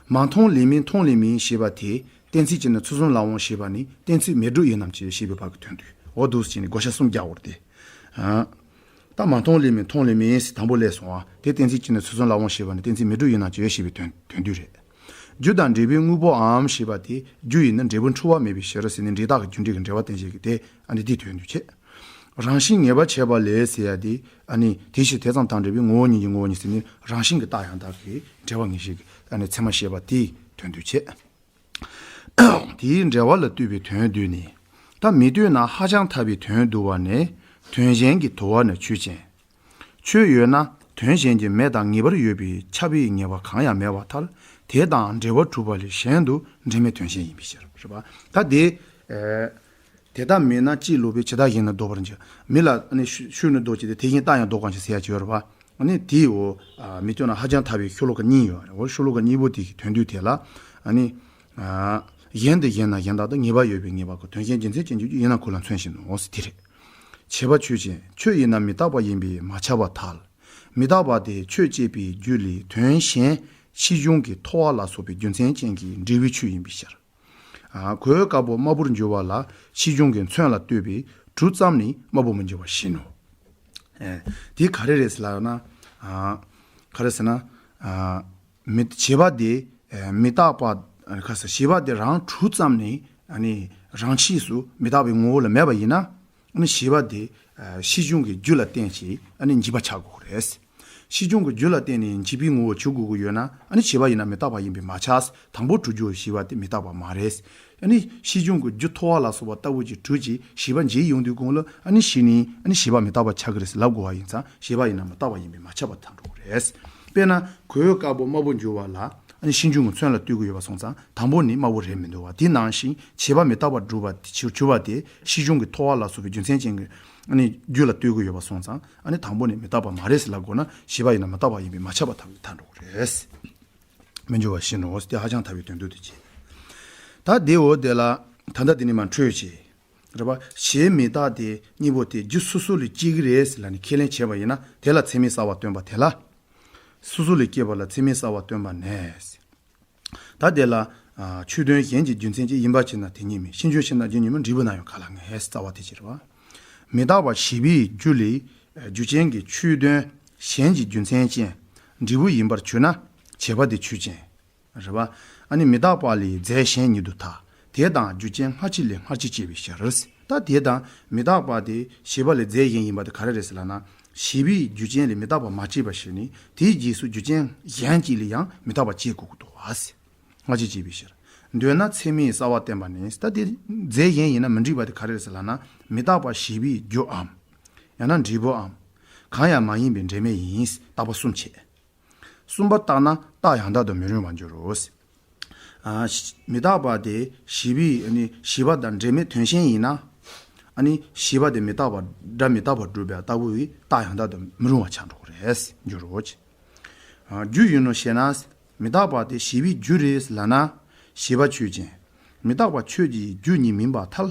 མ་མཐོང་ལས་མིན་མཐོང་ལས་མིན་ཞེས་པ་དེ། གཏན་ཚིགས་ཀྱིས་ནི་ཚུལ་གསུམ་ལའང་ཞེས་པ་ནི་གཏན་ཚིགས་མེད་སྒྲུབ་ཡིན་ནམ་ཅི་ཞེས་པའི་བར་གྱི་དོན་བསྡུ། འོ་འདུག་སེ་བྱས་ནས་བགོ་བཤའ་གསུམ་རྒྱག་དགོས་རེད་དེ། ཨ། ད་མ་མཐོང་ལས་མིན་མཐོང་ལས་མིན་ཟེར་དང་པོ་སླེབས་སོང་བ་དེ། གཏན་ཚིགས་ཀྱིས་ནི་ཚུལ་གསུམ་ལའང་ཞེས་པ་ནི་གཏན་ཚིགས་མེད་སྒྲུབ་ཡིན་ནམ་ཅི་ཞེས་པའི་དོན་དོན་བསྡུ་རེད། རྒྱུ་དང་འབྲས་བུའི་དངོས་པོའམ་ཞེས་པ་དེ། རྒྱུ་ཡིས་ནི་འབྲས་བུ་འཁྲུལ་བ་མེད་པའི་ཕྱིར་ཟེར་ནས་འབྲས་རྟགས་ཀྱི་རྒྱུ་འབྲས་ཀྱི་འབྲེལ་བ་བསྟན་བྱེད་ཀྱི་དེ། ཨ་ནི་དེའི་དོན་བསྡུ་བྱས། རང་བཞིན་ངེས་པར་བྱེད་པ་ལས་ཟེར་ཡ་དེ། ཨ་ནི་དེ་ཕྱིར་དེ་ཙམ་དང་འབྲེལ་བའི་ངོ་བོ་ཉིད་ཀྱི་ངོ་བོ་ཉིད་ཟེར་ནས་རང་བཞིན་གྱི་རྟགས་ཡང་དག་གི་འབྲེལ་བ་ངེས་བྱེད་ཀྱི། ཨ་ནི་ཚད་མ་བཤད་པ་དེའི་དོན་བསྡུ་བྱས། དེའི་འབྲེལ་བ་ལ་ལྟོས་པའི་དོན་བསྡུས་ནས། ད་མི་ལྟོས་ན་ཧ་ཅང་ཐལ་བའི་དོན་བསྡུ་བ་ནི། དོན་གཞན་གྱི་དུ་བ་ནི་ཆོས་ཅན། ཆོས་ཡོད་ན་དོན་གཞན་གྱི་མེད་དང་ངེས་པར་ཡོད་པའི་ཁྱབ་པའི་ངེས་པ་གང་ཡང་མེད་པར་ཐལ། དེ་དང་འབྲེལ་བ་གྲུབ་པ་ལས་གཞན་དུ་འབྲེལ་མེད་དོན་གཞན་ཡིན་པའི་ཕྱིར། རེད་པ། ད་དེ། ཨེ། དེ་ལྟ་མིན་ན་ཅི་ལོག་པའི་ཇི་ལྟ་བཞིན་ནི་ལྡོག་པར་འགྱུར། མི་ལ་ནི་ཤུ་ཤུལ་ནི་ལྡོག་ཅིང་དེ་བཞིན་རྟགས་ཡང་ལྡོག་གང་ཞིག་ཟེར་ཡ་ཅིག་ཡོད་རེད་པ། ཨ་ནི་དེའི་འོ། ཨ། མི་ལྟོས་ན་ཧ་ཅང་ཐལ་བའི་ཤོ་ལོ་ཀ་གཉིས་ཡོད་རེད། འོ་ཤོ་ལོ་ཀ་གཉིས་པོ་དེ་གི་དོན་བསྡུ་དེ་ལ། ཨ་ནི། ཨ། གཞན་དེ་གཞན་ན་གཞན་དག་ཏུ་ངེས་པ་ཡོད་པའི་ངེས་པ་གོ། དོན་གཞན་རྒྱུ་མཚན་ཅན་གྱི་རྒྱུ་ཡིན་ན་གོས་ལ་མཚོན་བྱེད་ནོ་ཟེར་དེ་རེད། བྱས་པ་ཆོས་ཅན། ཆོས་ཡིན་ན་མི་རྟག་པ་ཡིན་པས་མ་ཁྱབ་པར་ཐལ། མི་རྟག་པ་དེ་ཆོས་ཅེས་པའི་རྒྱུ་ལས་དོན་གཞན་ཕྱིས་འབྱུང་གི་ཐོ་བ་ལ་སོགས་པའི་རྒྱུ་མཚན་ཅན་གྱི་འབྲས་བུའི་ཆོས་ཡིན་པའི་ཕྱིར། ཨ། གོས་དཀར་པོ་དམར་པོར་འགྱུར་བ་ལ་ཕྱིས་འབྱུང་གི་མཚོན་ལ་ལྟོས་པའི་དྲུག་ཙམ་ནི་དམར་པོ་མི་འགྱུར་བ་བཞིན་ནོ། ཨེ། དེ་ག་རེ་རེད་ཟེར་ལབ་ན། ཨ། ག་རེ་ཟེར་ན། ཨ། མི། བྱས་པ་དེ། ཨ། མི་རྟག་པ། ཨ། ག་ཟེར། བྱས་པ་དེ་རང་དྲུག་ཙམ་ནི། ཨ་ནི་རང་ཆས་སུ་མི་རྟག་པའི་ངོ་བོ་ལ་མེད་པ་ཡིན་ན། ཨ་ནི་བྱས་པ་དེ། ཨ། ཕྱིས་འབྱུང་གི་རྒྱུ་ལ་བརྟེན་ཅིང་ཨ་ནི་འཇིག་པ་ཆགས་དགོས་རེད། ཕྱིས་འབྱུང་གི་རྒྱུ་ལ་བརྟེན་ནས་འཇིག་པའི་ངོ་བོ་བྱུང་དགོས་ཀྱི་ཡོད་ན། ཨ་ནི་བྱས་པ་ཡིན་ན་མི་རྟག་པ་ཡིན་པས་མ་ཁྱབ། དང་པོ་གྲུབ་རྒྱུ་བྱས་པ་དེ་མི་རྟག་པ་མ་རེད། ཨ་ནི་ཕྱིས་འབྱུང་གི་རྒྱུ་ཐོ་བ་ལ་སོགས་པ་ལྟ་བུ་ཅིག་གྲུབ་ཅིང་བྱས་པ་འཇིག་ཡོང་དུས་གོང་ལ། ཨ་ནི་གཞི་ནས་ཨ་ནི་བྱས་པ་མི་རྟག་པ་ཆགས་ཀྱི་རེད་ཟེར་ལབ་དགོས་པ་ཡིན་ཙང་། བྱས་པ་ཡིན་ན་མི་རྟག་པ་ཡིན་པས་མ་ཁྱབ་པར་ཐལ་འགྲོ་གི་རེད། དཔེར་ན་གོས་དཀར་པོ་དམར་པོ་འགྱུར་བ་ལ། ཨ་ནི་ཕྱིས་འབྱུང་གི་མཚོན་ལ་ལྟོས་ཀྱི་ཡོད་པ་སོང་ཙང་། དང་པོ་ནི་དམར་པོ་རེད་མི་འདུག་བ། དེ་ནང་བཞིན་བྱས་པ་མི་རྟག་པར་གྲུབ་པ་དེ། གྱུར་པ་དེ་ཕྱིས་འབྱུང་གི་ཐོ་བ་ལ་སོགས་པའི་རྒྱུ་མཚན་ཅན་གྱི། ཨ་ནི་རྒྱུ་ལ་ལྟོས་ཀྱི་ཡོད་པ་སོང་ཙང་། ཨ་ནི་དང་པོ་ནི་མི་རྟག་པ་མ་རེད་ཟེར་ལབ་དགོས་ན། བྱས་པ་ཡིན་ན་མི་རྟག་པ་ཡིན་པས་མ་ཁྱབ་པར་ཐལ་འགྲོ་གི་རེད། མི་འགྱུར་བ་བཞིན་ནོ། དེ་ཧ་ཅང་ཐལ་བའི་དོན་བསྡུ་དེ་བྱས། ད་དེའོ་དེ་ལ། ད་ལྟ་དེ་ནས་མར་འཕྲོས་བྱས། རེད་པ། བྱས་མི་རྟག་དེ་གཉིས་པོ་དེ་རྒྱུ་སོ་སོ་ལས་སྐྱེ་གི་རེད་ཟེར་ལབ་ནས་ཁས་ལེན་བྱས་པ་ཡིན་ན། དེ་ལ་ཚད་མས་བསལ་བ་སྟོན་པ་དེ་ལ། སོ་སོ་ལས་སྐྱེས་པ་ལ་ཚད་མས་བསལ་བ་སྟོན་པ་ནས། ད་དེ་ལ། ཨ། ཆོས་དོན་གཞན་གྱི་རྒྱུ་མཚན་གྱིས། ཡིན་པར་བྱས་ན་དེ་ཉིད་མིན། ཕྱིས་འབྱུང་ཕྱིར་ན་རྒྱུ་ཉིད་མིན། འབྲས་བུ་ན་ཡང་ག་ལ་ངེས། རྩ་བ་དེ་ཕྱིར་བ། མི་རྟག་པ་བྱས་པའི་རྒྱུ་ལས། རྒྱུ་ཅན་གྱི་ཆོས་དོན་གཞན་གྱི་རྒྱུ་མཚན་ཅན་འབྲས་བུ་ཡིན་པར་གྱུར་ན། བྱས་པ་དེ་ཆོས་ཅན། རེད་པ། ཨ་ནི་མི་རྟག་པ་ལས་རྫས་གཞན་ཉིད་དུ་ཐལ། དེ་དང་རྒྱུ་ཅན་སྔ་ཕྱི་ལས་སྔ་ཕྱི་སྐྱེ་བའི་ཕྱིར། ད་དེ་དང་མི་རྟག་པ་དེ་བྱས་པ་ལས་རྫས་གཞན་ཡིན་པ་དེ་ག་རེ་རེད་ཟེར་ལབ་ན། བྱས་པའི་རྒྱུ་ཅན་ལས་མི་རྟག་པ་མ་སྐྱེས་པ་ཞིག་ནི། དེའི་རྗེས་སུ་རྒྱུ་ཅན་གཞན་གཅིག་ལས་ཡང་མི་རྟག་པ་སྐྱེ་དགོས་ཀྱི་འདུག་བ། སྔ་ཕྱི་སྐྱེ་བའི་ཕྱིར། འདོད་ན་ཚད་མས་བསལ་བ་བསྟན་པ་ནི། ད་དེ་རྫས་གཞན་ཡིན་ན་མི་འགྲིག་པ་དེ་ག་རེ་རེད་ཟེར་ལབ་ན། མི་རྟག་པ་བྱས་པའི་རྒྱུའམ། ཡང་ན་འབྲས་བུའམ། གང་ཡང་མ་ཡིན་པའི་འབྲེལ་མེད་ཡིན། བརྟག་པ་གསུམ་བྱས། གསུམ་པ་བརྟགས་ན་རྟགས་ཡང་དག་ཏུ་མི་རུང་བར་འགྱུར་རོ། ཨ། མི་རྟག་པ་དེ་བྱས་པའི། ཨ་ནི་བྱས་པ་དང་འབྲེལ་མེད་དོན་གཞན་ཡིན་ན། ཨ་ནི་བྱས་པ་དེ་མི་རྟག་པ། སྒྲ་མི་རྟག་པར་སྒྲུབ་པའི་ལྟ་བུ་བས་རྟགས་ཡང་དག་ཏུ་མི་རུང་བ་ཆགས་འགྲོ་གི་རེད། འགྱུར་རོ། ཨ། རྒྱུ་ཡིན་ནོ་ཞེ་ན། མི་རྟག་པ་དེ་བྱས་པའི་རྒྱུ་རེད་ལབ་ན། བྱས་པ་ཆོས་ཅན། མི་རྟག་པ་ཆོས་ཀྱི་རྒྱུ་ཉིད་མིན་པར་ཐལ།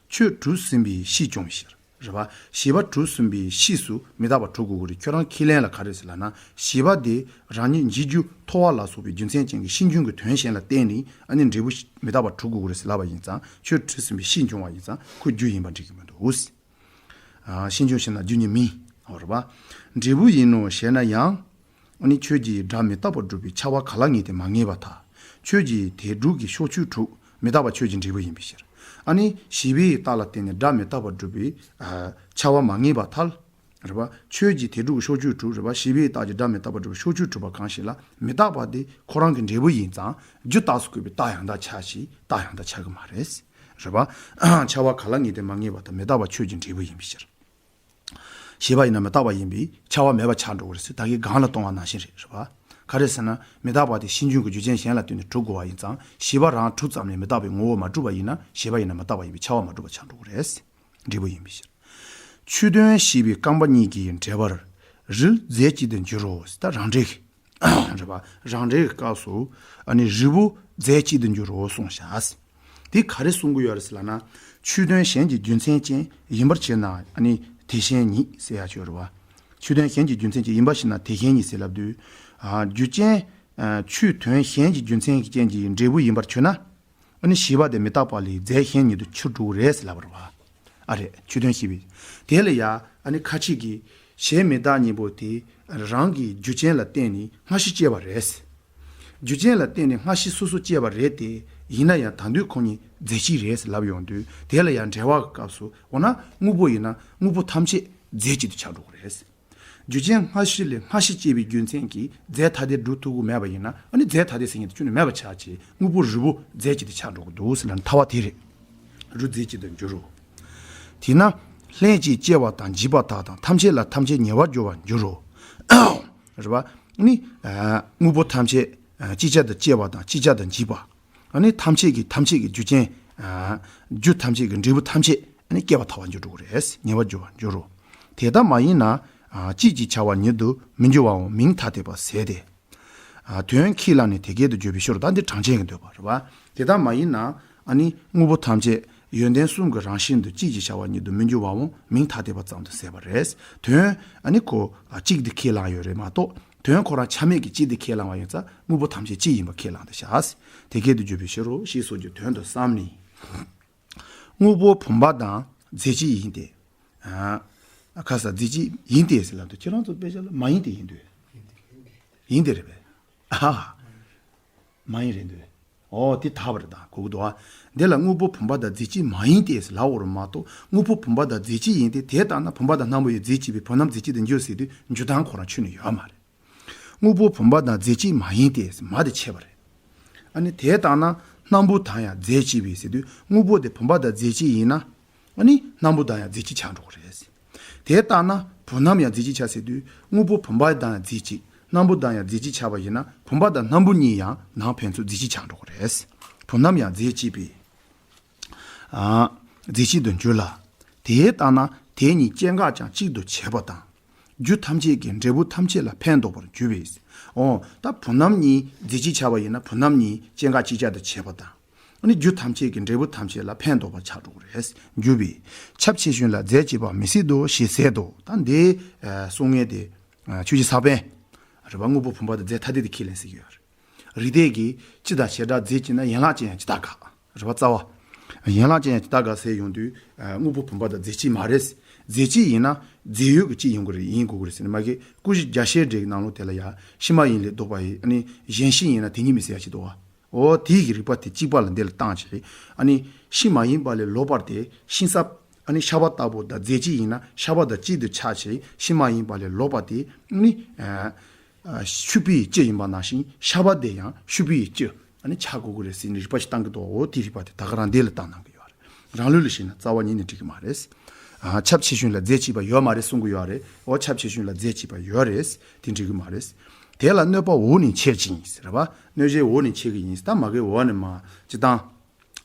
ཆོས་གྲུབ་ཟིན་པའི་ཕྱིས་བྱུང་བའི་ཕྱིར། རེད་པ། བྱས་པ་གྲུབ་ཟིན་པའི་ཕྱིས་སུ་མི་རྟག་པ་གྲུབ་དགོས་ཀྱི་རེད། ཁྱོད་རང་ཁས་ལེན་ལ་ག་རེ་ཟེར་ལབ་ན། བྱས་པ་དེ་རང་ཉིད་འཇིག་རྒྱུ་ཐོ་བ་ལ་སོགས་པའི་རྒྱུ་མཚན་ཅན་གྱི་ཕྱིས་འབྱུང་གི་དོན་གཞན་ལ་བརྟེན་ནས། ཨ་ནི་འབྲས་བུ་མི་རྟག་པ་གྲུབ་དགོས་ཀྱི་རེད་ཟེར་ལབ་པ་ཡིན་ཙང་། ཆོས་གྲུབ་ཟིན་པའི་ཕྱིས་བྱུང་བ་ཡིན་ཙང་། ཁོ་རྒྱུ་ཡིན་པ་འགྲིག་གི་མི་འདུག། ཨ། ཕྱིས་འབྱུང་ཕྱིར་ན་རྒྱུ་ཉིད་མིན། འོ། རེད་པ། འབྲས་བུ་ཡིན་ནོ་ཞེ་ན་ཡང་། ཨ་ནི་ཆོས་ཀྱི་སྒྲ་མི་རྟག་པར་སྒྲུབ་པའི་ཁྱབ་པ་ག་ལ་ངེས་ཏེ་མ་ངེས་པར་ཐལ། ཆོས་ཀྱི་དེ་སྒྲུབ་ཀྱི་ཕྱོགས་ཆོས་གྲུབ། མི་རྟག་པ་ཆོས་ཀྱི་འབྲས་བུ་ཡིན་པའི་ཕྱིར། ཨ་ནི་བྱས་པའི་རྟགས་ལ་བརྟེན་ནས་སྒྲ་མི་རྟག་པར་སྒྲུབ་པའི། ཨ། ཁྱབ་པ་མ་ངེས་པར་ཐལ། རེད་པ། ཆོས་ཀྱི་དེ་སྒྲུབ་ཀྱི་ཕྱོགས་ཆོས་གྲུབ། རེད་པ། བྱས་པའི་རྟགས་ཀྱིས་སྒྲ་མི་རྟག་པར་སྒྲུབ་པའི་ཕྱོགས་ཆོས་གྲུབ་པ་གང་ཞིག་ལ། མི་རྟག་པ་དེ་ཁོ་རང་གི་འབྲས་བུ་ཡིན་ཙང་། རྒྱུ་རྟགས་སུ་བཀོད་པའི་རྟགས་ཡང་དག་ཆགས་ཤིང་རྟགས་ཡང་དག་ཆགས་ཀྱི་མ་རེད། རེད་པ། ཁྱབ་པ་ག་ལ་ངེས་ཏེ་མ་ངེས་པར་ཐལ། མི་རྟག་པ་ཆོས་ཀྱི་འབྲས་བུ་ཡིན་པའི་ཕྱིར། བྱས་པ་ཡིན་ན་མི་རྟག་པ་ཡིན་པས་ཁྱབ་པ་མེད་པ་ཆགས་འགྲོ་གི་རེད་ཟེར། ད་གིན་སྒང་ལ་གཏོང་བ་ནང་བཞིན་རེད། རེད་པ། ག་རེ་ཟེར་ན། མི་རྟག་པ་དེ་ཕྱིས་འབྱུང་གི་རྒྱུ་རྐྱེན་གཞན་ལ་ལྟོས་ནས་གྲུབ་དགོས་པ་ཡིན་ཙང་། བྱས་པ་རང་གྲུབ་ཙམ་ལས་མི་རྟག་པའི་ངོ་བོ་མ་གྲུབ་པ་ཡིན་ན། བྱས་པ་ཡིན་ན་མི་རྟག་པ་ཡིན་པས་ཁྱབ་པ་མ་གྲུབ་པ་ཆགས་འགྲོ་གི་རེད། འབྲས་བུ་ཡིན་པའི་ཕྱིར། ཆོས་དོན་བྱས་པའི་རྐང་པ་གཉིས་ཀྱི་འབྲེལ་བར་རིལ་རྫས་གཅིག་ཏུ་འགྱུར་རོ། ད་རང་འགྲེལ། རེད་པ། རང་འགྲེལ་གྱི་སྐབས་སུ། ཨ་ནི་རིལ་བུ་རྫས་གཅིག་ཏུ་འགྱུར་རོ་གསུངས་བཞག། དེ་ག་རེ་གསུང་གི་ཡོད་རེད་ཟེར་ལབ་ན། ཆོས་དོན་གཞན་གྱི་རྒྱུ་མཚན་ཅན་ཡིན་པར་བྱས་ན། ཨ་ནི་དེ་བཞིན་ཉིད་ཟེར་ཡ་ཅིག་ཡོད་རེད་པ། ཆོས་དོན་གཞན་གྱི་རྒྱུ་མཚན་ཅན་ཡིན་པར་བྱས་ན་དེ་བཞིན་ཉིད་ཟེར་ལབ་དུས། ཨ། རྒྱུ་ཅན། ཨ། ཆོས་དོན་གཞན་གྱི་རྒྱུ་མཚན་ཅན་གྱི་འབྲས་བུ་ཡིན་པར་གྱུར་ན། ཨ་ནི་བྱས་པ་དེ་མི་རྟག་པ་ལས་རྫས་གཞན་ཉིད་དུ་འགྱུར་འགྲོ་གི་རེད་ཟེར་ལབ་པ་རེད་པ། ཨ་རེད། ཆོས་དོན་བྱས་པའི། དེ་ལ་ཡ། ཨ་ནི་ཁ་ཅིག་གིས། བྱས་མི་རྟག་གཉིས་པོ་དེ་རང་གི་རྒྱུ་ཅན་ལ་བརྟེན་ནས་སྔ་ཕྱི་སྐྱེས་པ་རེད། རྒྱུ་ཅན་ལ་བརྟེན་ནས་སྔ་ཕྱི་སོ་སོ་སྐྱེས་པ་རེད་དེ། ཡིན་ན་ཡང་ད་དུང་ཁོ་གཉིས་རྫས་གཅིག་རེད་ཟེར་ལབ་ཡོང་དུས། དེ་ལ་ཡང་འགྲེལ་བ་གི་སྐབས་སུ། འོ་ན་དངོས་པོ་ཡིན་ན་དངོས་པོ་ཐམས་ཅད་རྫས་གཅིག་ཏུ་ཆགས་འགྲོ་གི་རེད། རྒྱུ་ཅན་སྔ་ཕྱི་ལས་སྔ་ཕྱི་སྐྱེས་པའི་རྒྱུ་མཚན་གྱིས་རྫས་ཐ་དད་སྒྲུབ་ཐུབ་ཀྱི་མེད་པ་ཡིན་ན། ཨ་ནི་རྫས་ཐ་དད་ཟེར་མཁན་དེ་ཁྱོན་ནས་མེད་པ་ཆགས་བྱས། དངོས་པོ་རིལ་བུ་རྫས་གཅིག་ཏུ་ཆགས་འགྲོ་གི་འདུག་ཟེར་ལབ་ན་ཐལ་བ་དེ་རེད། རིལ་རྫས་གཅིག་ཏུ་འགྱུར་རོ། དེས་ན་ལྷན་ཅིག་སྐྱེ་བ་དང་འཇིག་པ་དག་དང་། ཐམས་ཅད་ལ་ཐམས་ཅད་ཉེ་བར་འགྱུར་བར་འགྱུར་རོ། རེད་པ། ནི། ཨ། དངོས་པོ་ཐམས་ཅད། ཨ། ཅིག་ཅར་དུ་སྐྱེ་བ་དང་ཅིག་ཅར་དུ་འཇིག་པ། ཨ་ནི་ཐམས་ཅད་ཀྱི་ཐམས་ཅད་ཀྱི་རྒྱུ་ཅན། ཨ། རྒྱུ་ཐམས་ཅད་ཀྱི་འབྲས་བུ་ཐམས་ཅད། ཨ་ནི་སྐྱེ་བ་ཐལ་བར་འགྱུར་འགྲོ་གི་རེད། ཉེ་བར་འགྱུར་བར་འགྱུར་རོ། དེ་ལྟ་མ་ཡིན་ན། ཨ། གཅིག་ཅིག་བྱ་བ་ཉིད་དུ་མི་འགྱུར་བའམ་མིང་ཐ་དད་པར་ཟད་དེ། ཨ། དོན་ཁས་བླངས་ནས་དེ་སྐད་དུ་བརྗོད་པའི་ཕྱིར། ད་འདི་གྲངས་ཅན་གྱི་འདོད་པ་རེད་པ། དེ་ལྟ་མ་ཡིན་ན། ཨ་ནི་དངོས་པོ་ཐམས་ཅད། ཡོན་ཏན་གསུམ་གྱི་རང་བཞིན་དུ་གཅིག་ཅེས་བྱ་བ་ཉིད་དུ་མི་འགྱུར་བའམ་མིང་ཐ་དད་པ་ཙམ་དུ་ཟད་པ་རེད། དོན་ཨ་ནི་ཁོ་གཅིག་དེ་ཁས་བླངས་ཡོད་རེད་མ་གཏོགས། དོན་ཁོ་རང་ཆ་མེད་ཀྱི་གཅིག་དེ་ཁས་བླངས་པ་ཡིན་ཙང་དངོས་པོ་ཐམས་ཅད་གཅིག་ཡིན་པ་ཁས་བླངས་ཏེ་བཞག་དེ་སྐད་དུ་བརྗོད་པའི་ཕྱིར་རོ་ཞེས་སོགས་ཀྱི་དོན་དུ་བསམས་ནས། དངོས་པོ་བུམ་པ་དང་རྫས་གཅིག་ཡིན་ཏེ། ཨ། ཁ་ས་རྫས་གཅིག་ཡིན་ཏེ་ཟེར་ལབ་དུས་ཁྱེད་རང་ཚོ་དཔེ་ཆ་ལ་མ་ཡིན་ཏེ་ཡིན་དུས། ཡིན་ཏེ་རེད་པས། ཨ། མ་ཡིན་རེད་འདོད། ཨོ་དེ་དག་པ་རེད་དང་གོ་གི་འདུག་ཨ། འདི་ལ་དངོས་པོ་བུམ་པ་དང་རྫས་གཅིག་མ་ཡིན་ཏེ་ཟེར་ལབ་འོ་རེད་མ་གཏོགས། དངོས་པོ་བུམ་པ་དང་རྫས་གཅིག་ཡིན་ཏེ། དེ་ལྟར་ན་བུམ་པ་དང་སྣམ་བུ་ཡི་རྫས་གཅིག་པའི་བུ་སྣམ་རྫས་གཅིག་ཏུ་འགྱུར་ཟེར་དུས་འགྱུར་སྟངས་ཁོ་རང་ཁྱོན་ནས་ཡོད་མ་རེད། དངོས་པོ་བུམ་པ་དང་རྫས་གཅིག་མ་ཡིན་ཏེ་ཟེར་མ་དེ་ཆད་པ་རེད། ཨ་ནི་དེ་ལྟར་ན་སྣམ་བུ་དང་ཡང་རྫས་གཅིག་པའི་ཟེར་དུས་དངོས་པོ་དེ་བུམ་པ་དང་རྫས་གཅིག་ཡིན་ན། ཨ་ནི་སྣམ་བུ་དང་ཡང་རྫས་གཅིག་ཆགས་འགྲོ་གི་རེད། དེ་ལྟར་ན་བུ་སྣམ་ཡང་རྫས་གཅིག་ཆགས་ཟེར་དུས་དངོས་པོ་བུམ་པ་དང་ཡང་རྫས་གཅིག་སྣམ་བུ་དང་ཡང་རྫས་གཅིག་ཆགས་པ་ཡིན་ན་བུམ་པ་དང་སྣམ་བུ་གཉིས་ཡང་ནང་ཕན་ཚུན་རྫས་གཅིག་ཆགས་འགྲོ་གི་རེད། བུ་སྣམ་ཡང་རྫས་གཅིག་པའི། ཨ། རྫས་གཅིག་ཏུ་འགྱུར་ལ། དེ་ལྟར་ན་དེ་གཉིས་སྐྱེ་འགག་ཀྱང་གཅིག་ཏུ་བྱེད་པ་དང་། རྒྱུ་ཐམས་ཅད་ཀྱི་འབྲས་བུ་ཐམས་ཅད་ལ་ཕན་འདོགས་པར་འགྱུར་བས། འོ་ད་བུ་སྣམ་གཉིས་རྫས་གཅིག་ཆགས་པ་ཡིན་ན་བུ་སྣམ་གཉིས་སྐྱེ་འགག་ཅིག་ཅར་དུ་བྱེད་པ་དང་། ཨ་ནི་རྒྱུ་ཐམས་ཅད་ཀྱི་འབྲས་བུ་ཐམས་ཅད་ལ་ཕན་འདོགས་པར་ཆགས་འགྲོ་གི་རེད། འགྱུར་བས། ཁྱབ་ཆེ་ཆུང་ལ་རྫས་གཅིག་པ་མི་སྲིད་དོ་ཞེས་ཟེར་དོ། ད་འདི་གསུང་མཁན་དེ་ཆོས་རྗེ་ས་པཎ་རེད་པ། དངོས་པོ་བུམ་པ་དང་རྫས་ཐ་དད་དེ་ཁས་ལེན་ཟེར་གྱི་ཡོད་རེད། རིགས་གཏེར་གྱི་སྤྱི་དང་བྱེ་བྲག་རྫས་གཅིག་ན་ཡན་ལག་ཅན་ཡང་ཇི་ལྟར་དགག་རེད་པ། རྩ་བ། ཡན་ལག་ཅན་ཡང་ཇི་ལྟར་དགག་ཟེར་ཡོང་དུས་དངོས་པོ་བུམ་པ་དང་རྫས་གཅིག་མ་རེད། རྫས་གཅིག་ཡིན་ན་རྫས་ཡོད་ཀྱི་གཅིག་ཡིན་དགོས་རེད། ཡིན་དགོས་ཀྱི་རེད་ཟེར་ནས་མ་གི་ཀུན་གཞི་རྒྱ་ཆེར་འགྲེལ་གྱི་ནང་ལོགས་དེ་ལ་ཡང་ཕྱི་མ་ཡིན་ལས་ལྡོག་པ་ཡི་ཨ་ནི་གཞན་ཤིང་ཡིན་ན་དེ་ཉིད་མི་སྲིད་ཡ་ཅིག་འདུག་བ། འོ་དེའི་གི་རིགས་པ་དེ་གཅིག་པ་ལ་འདི་ལ་བཏང་བྱས། ཨ་ནི་ཤིང་མ་ཡིན་པ་ལས་ལོག་པར་ཏེ་ཤིང་སྲབ་ཨ་ནི་ཤ་པ་ལྟ་བུ་དང་རྫས་གཅིག་ཡིན་ན་ཤ་པ་དང་གཅིག་ཏུ་ཆགས་བྱས། ཤིང་མ་ཡིན་པ་ལས་ལོག་པར་ཏེ་ཨ་ནི་ཨ་ཨ་ཤུག་པའི་སྤྱི་ཡིན་པ་ནང་བཞིན་ཤ་པ་དེ་ཡང་ཤུག་པའི་སྤྱི་ཨ་ནི་ཆགས་དགོས་ཀྱི་རེད་ཟེར་ནས་རིགས་པ་ཞིག་བཏང་གི་འདུག་འོ་དེའི་རིགས་པ་དེ་ད་ག་རང་འདི་ལ་བཏང་གནང་གི་ཡོད་རེད། རང་ལུགས་ལ་བྱས་ན་རྩ་བ་ཉིད་ནས་འགྲིག་གི་མ་རེད། ཨ་ཁྱབ་ཆེ་ཆུང་ལ་རྫས་གཅིག་པ་ཡོད་མ་རེད་གསུང་གི་ཡོད་རེད། འོ་ཁྱབ་ཆེ་ཆུང་ལ་རྫས་གཅིག་པ་ཡོད་རེད། དེ་འགྲིག་གི་མ་རེད། དེ་ལ་གནོད་པ་འོག་ནས་ཆད་ཅིང་ཟེར་བ། གནོད་བྱེད་འོག་ནས་ཆད་ཀྱི་ཡིན་ཟེར། ད་མ་གི་འོག་ནས་མ་སྤྱི་བཏང་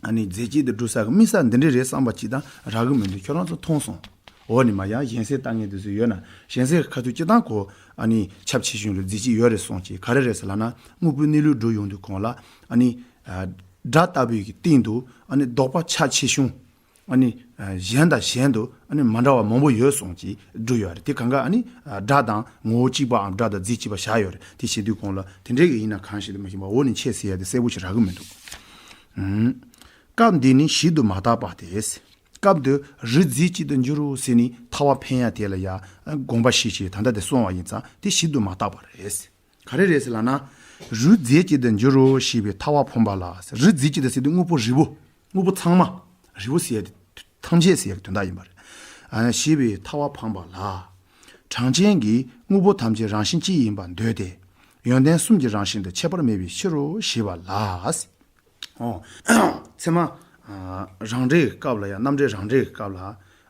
ཨ་ནི་རྫས་གཅིག་ཏུ་འགྲོ་ས་གི་དམིགས་བསལ་འདི་འདྲ་རེད་བསམ་པ་ཅིག་དང་རག་གི་མི་འདུག་ཁྱོད་རང་ཚོ་མཐོང་སོང་། འོག་ནས་མ་ཡང་གཞན་སེལ་བཏང་མཁན་དེ་ཚོ་ཡོད་ན་གཞན་སེལ་གི་ཁ་ཐུག་སྤྱི་བཏང་གོ་ཨ་ནི་ཁྱབ་ཆེ་ཆུང་ལ་རྫས་གཅིག་ཡོད་རེད་གསུངས་ཀྱི་ག་རེ་རེད་ཟེར་ལབ་ན་དངོས་པོའི་གནས་ལུགས་འགྲོ་ཡོང་དུས་གོང་ལ་ཨ་ནི་ཨ་སྒྲ་ལྟ་བུའི་གི་སྟེང་དུ་ཨ་ནི་ལྡོག་པ་ཁྱབ་ཆེ་ཆུང་ཨ་ནི་ཨ་གཞན་དང་གཞན་དུ་ཨ་ནི་མ་འདྲ་བ་མང་པོ་ཡོད་གསུངས་ཀྱི་འགྲོ་ཡོད་རེད། དེ་གང་ག་ཨ་ནི་ཨ་སྒྲ་དང་ངོ་བོ་གཅིག་པའམ་སྒྲ་དང་རྫས་གཅིག་པ་བཞག་ཡོད་རེད། དེ་བྱེད་དུས་གོང་ལ་དེ་འདྲའི་གི་ཡིན་ན་གང་ཞིག་ཏུ་མ་ཞིག་པ་འོག་ནས་ཆད་ཟེར་ཡ་དེ་གསལ་པོ་ཞིག་རག་གི་མི་འདུག་ཨུམ། སྐབས་འདི་ནི་ཞིབ་ཏུ་མ་བརྟགས་པ་སྟེ། སྐབས་འདི་རུས་རྫས་གཅིག་ཏུ་འགྱུར་རོ་ཟེར་ནས་ཐལ་བ་འཕེན་ཡ་དེ་ལ་ཡ་དགོངས་པ་བཞེས་བྱས་ད་ལྟ་དེ་གསུངས་པ་ཡིན་ཙང་དེ་ཞིབ་ཏུ་མ་བརྟགས་པ་རེད། ག་རེ་རེད་ཟེར་ལབ་ན། རུས་རྫས་གཅིག་ཏུ་འགྱུར་རོ་ཞེས་པའི་ཐལ་བ་འཕངས་པ་ལ། རུས་རྫས་གཅིག་ཏུ་ཟེར་དུས་དངོས་པོ་རིལ་བོ། དངོས་པོ་ཚང་མ། རིལ་བོ་ཟེར་ཡ་དེ་ཐམས་ཅད་ཟེར་ཡ་གི་དོན་དག་ཡིན་པ་རེད། ཨ་ཞེས་པའི་ཐལ་བ་འཕངས་པ་ལ། གྲངས་ཅན་གྱིས་དངོས་པོ་ཐམས་ཅད་རང་བཞིན་གཅིག་ཡིན་པར་འདོད་དེ། ཡོན་ཏན་གསུམ་གྱི་རང་བཞིན་དུ་ཁྱད་པར་མེད་པའི་ཕྱིར་རོ་ཞེས་པ་ལ། ཨོ། ཚད་མ། ཨ་རང་འགྲེལ་གྱི་སྐབས་ལ་ཡང་རྣམ་འགྲེལ་རང་འགྲེལ་གྱི་སྐབས་ལ།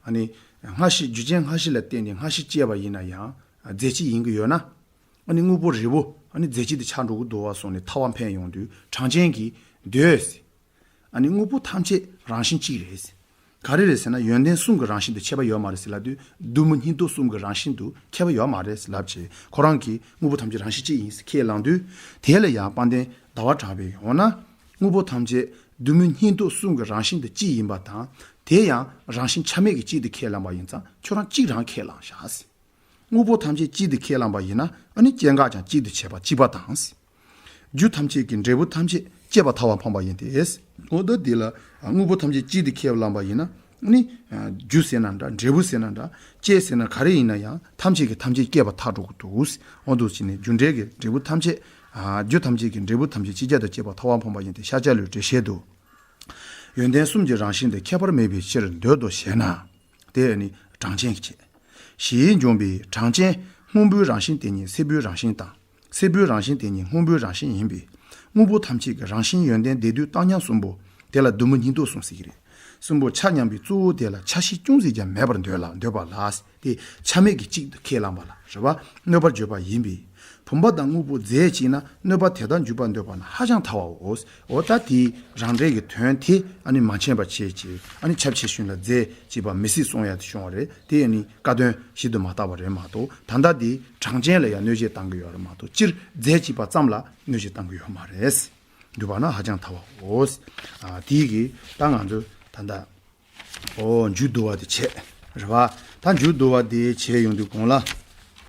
ཨ་ནི། སྔ་ཕྱི་རྒྱུ་རྐྱེན་སྔ་ཕྱི་ལ་བརྟེན་ནས་སྔ་ཕྱི་སྐྱེས་པ་ཡིན་ན་ཡང་རྫས་གཅིག་ཡིན་གྱི་ཡོད་ན། ཨ་ནི་དངོས་པོ་རིལ་བོ་ཨ་ནི་རྫས་གཅིག་ཏུ་ཆགས་འགྲོ་གི་འདུག་བ་གསུངས་ནས་ཐལ་བ་འཕེན་ཡོང་དུས་གྲངས་ཅན་གྱིས་འདོད། ཨ་ནི་དངོས་པོ་ཐམས་ཅད་རང་བཞིན་གཅིག་རེད། ག་རེ་རེད་ཟེར་ན་ཡོན་ཏན་གསུམ་གྱི་རང་བཞིན་དུ་ཁྱད་པར་ཡོད་མ་རེད་ཟེར་ལབ་དུས་གདོད་མའི་སྙིང་སྟོབས་གསུམ་གྱི་རང་བཞིན་དུ་ཁྱད་པར་ཡོད་མ་རེད་ཟེར་ལབ་བྱས་ཁོ་རང་གིས་དངོས་པོ་ཐམས་ཅད་རང་བཞིན་གཅིག་ཡིན་ཟེར་ཁས་བླངས་དུས་དེ་ལ་ཡང་དཔལ་ལྡན་ཟླ་བ་གྲགས་པས་ཡང་ན། དངོས་པོ་ཐམས་ཅད་གདོད་མའི་སྙིང་སྟོབས་གསུམ་གྱི་རང་བཞིན་དུ་གཅིག་ཡིན་པ་དང་དེ་ཡང་རང་བཞིན་ཆ་མེད་ཀྱི་གཅིག་ཏུ་ཁས་བླངས་པ་ཡིན་ཙང་ཁྱོད་རང་གཅིག་རང་ཁས་བླངས་བཞག་ཟེར། དངོས་པོ་ཐམས་ཅད་གཅིག་ཏུ་ཁས་བླངས་པ་ཡིན་ན་ཨ་ནི་སྐྱེ་འགག་ཀྱང་གཅིག་ཏུ་བྱེད་པ་གཅིག་པ་དང་། རྒྱུ་ཐམས་ཅད་ཀྱི་འབྲས་བུ་ཐམས་ཅད་སྐྱེད་པ་ཐལ་བ་འཕངས་པ་ཡིན་ཏེ། འོ་ད་འདི་ལ་དངོས་པོ་ཐམས་ཅད་གཅིག་ཏུ་ཁས་བླངས་པ་ཡིན་ན་ཨ་ནི་རྒྱུ་ཟེར་ན་འདྲ་འབྲས་བུ་ཟེར་ན་འདྲ་སྐྱེད་ཟེར་ན་ག་རེ་ཡིན་ན་ཡང་ཐམས་ཅད་ཀྱི་ཐམས་ཅད་སྐྱེད་པ་ཐལ་འགྲོ་གི་འདུག་འོ་འདུག་བྱས་ནས་རྒྱུ་འབྲས་ཀྱི་འབྲས་བུ་ཐམས་ཅད་རྒྱུ་ཐམས་ཅད་ཀྱི་འབྲས་བུ་ཐམས་ཅད་ཅིག་ཅར་དུ་སྐྱེད་པ་ཐལ་བ་འཕངས་པ་ཡིན་ཏེ་ཤཱཀྱ་བློའི་འགྲེལ་བཤད་དུ། ཡོན་ཏན་གསུམ་གྱི་རང་བཞིན་དུ་ཁྱད་པར་མེད་པའི་ཕྱིར་འདོད་དོ་ཞེ་ན། དེ་ནི་གྲངས་ཅན་གྱི་ཕྱིར། ཞེས་འབྱུང་བའི་གྲངས་ཅན་སྔོན་པོའི་རང་བཞིན་དེ་ཉིད་སེར་པོའི་རང་བཞིན་དང་། སེར་པོའི་རང་བཞིན་དེ་ཉིད་སྔོན་པོའི་རང་བཞིན་ཡིན་པས། དངོས་པོ་ཐམས་ཅད་ཀྱི་རང་བཞིན་ཡོན་ཏན་སྡེ་བསྡུས་བཏང་སྙོམས་གསུམ་པོ་དེ་ལ་གདོད་མའི་སྙིང་སྟོབས་གསུམ་ཟེར་གྱི་རེད། གསུམ་པོ་ཆ་མཉམ་པའི་གཙོ་བོ་དེ་ལ་ཆ་ཤས་ཅུང་ཟད་ཀྱང་མེད་པར་འདོད་ལ་འདོད་པ་ལ། དེ་ཆ་མེད་ཀྱི་གཅིག་ཏུ་ཁས་བླངས་པ་ལ་རེད་བ། གནོད་པར་བརྗོད་པ་ཡིན་པས། བུམ་པ་དང་དངོས་པོ་རྫས་གཅིག་ན་གནོད་པ་དེ་དག་འཇུག་པར་འདོད་པ་ན་ཧ་ཅང་ཐལ་བའོ། འོ་ད་དེའི་རང་འགྲེལ་གྱི་དོན་དེ་ཨ་ནི་མ་མཁྱེན་པ་བྱས་ཀྱི་ཨ་ནི་ཁྱབ་ཆེ་ཆུང་ལ་རྫས་གཅིག་པ་མི་སྲིད་གསུང་ཡ་དེ་བྱུང་བ་རེད། དེ་ཨ་ནི་བཀའ་དོན་ཞིབ་ཏུ་མ་བརྟགས་པ་རེད་མ་གཏོགས་ད་ལྟ་དེ་གྲངས་ཅན་ལ་ཡང་གནོད་བྱེད་བཏང་གི་ཡོད་རེད་མ་གཏོགས་སྤྱིར་རྫས་གཅིག་པ་ཙམ་ལ་གནོད་བྱེད་བཏང་གི་ཡོད་མ་རེད། འདུག་པ་ན་ཧ་ཅང་ཐལ་བའོ། ཨ་དེའི་གི་ད་ང་ཚོ་ད་ལྟ་ ཨོ་མཇུག་བསྡུ་བ་དེ་བྱས། རེད་བ། ད་མཇུག་བསྡུ་བ་དེ་བྱས་ཡོང་དུས་གོང་ལ།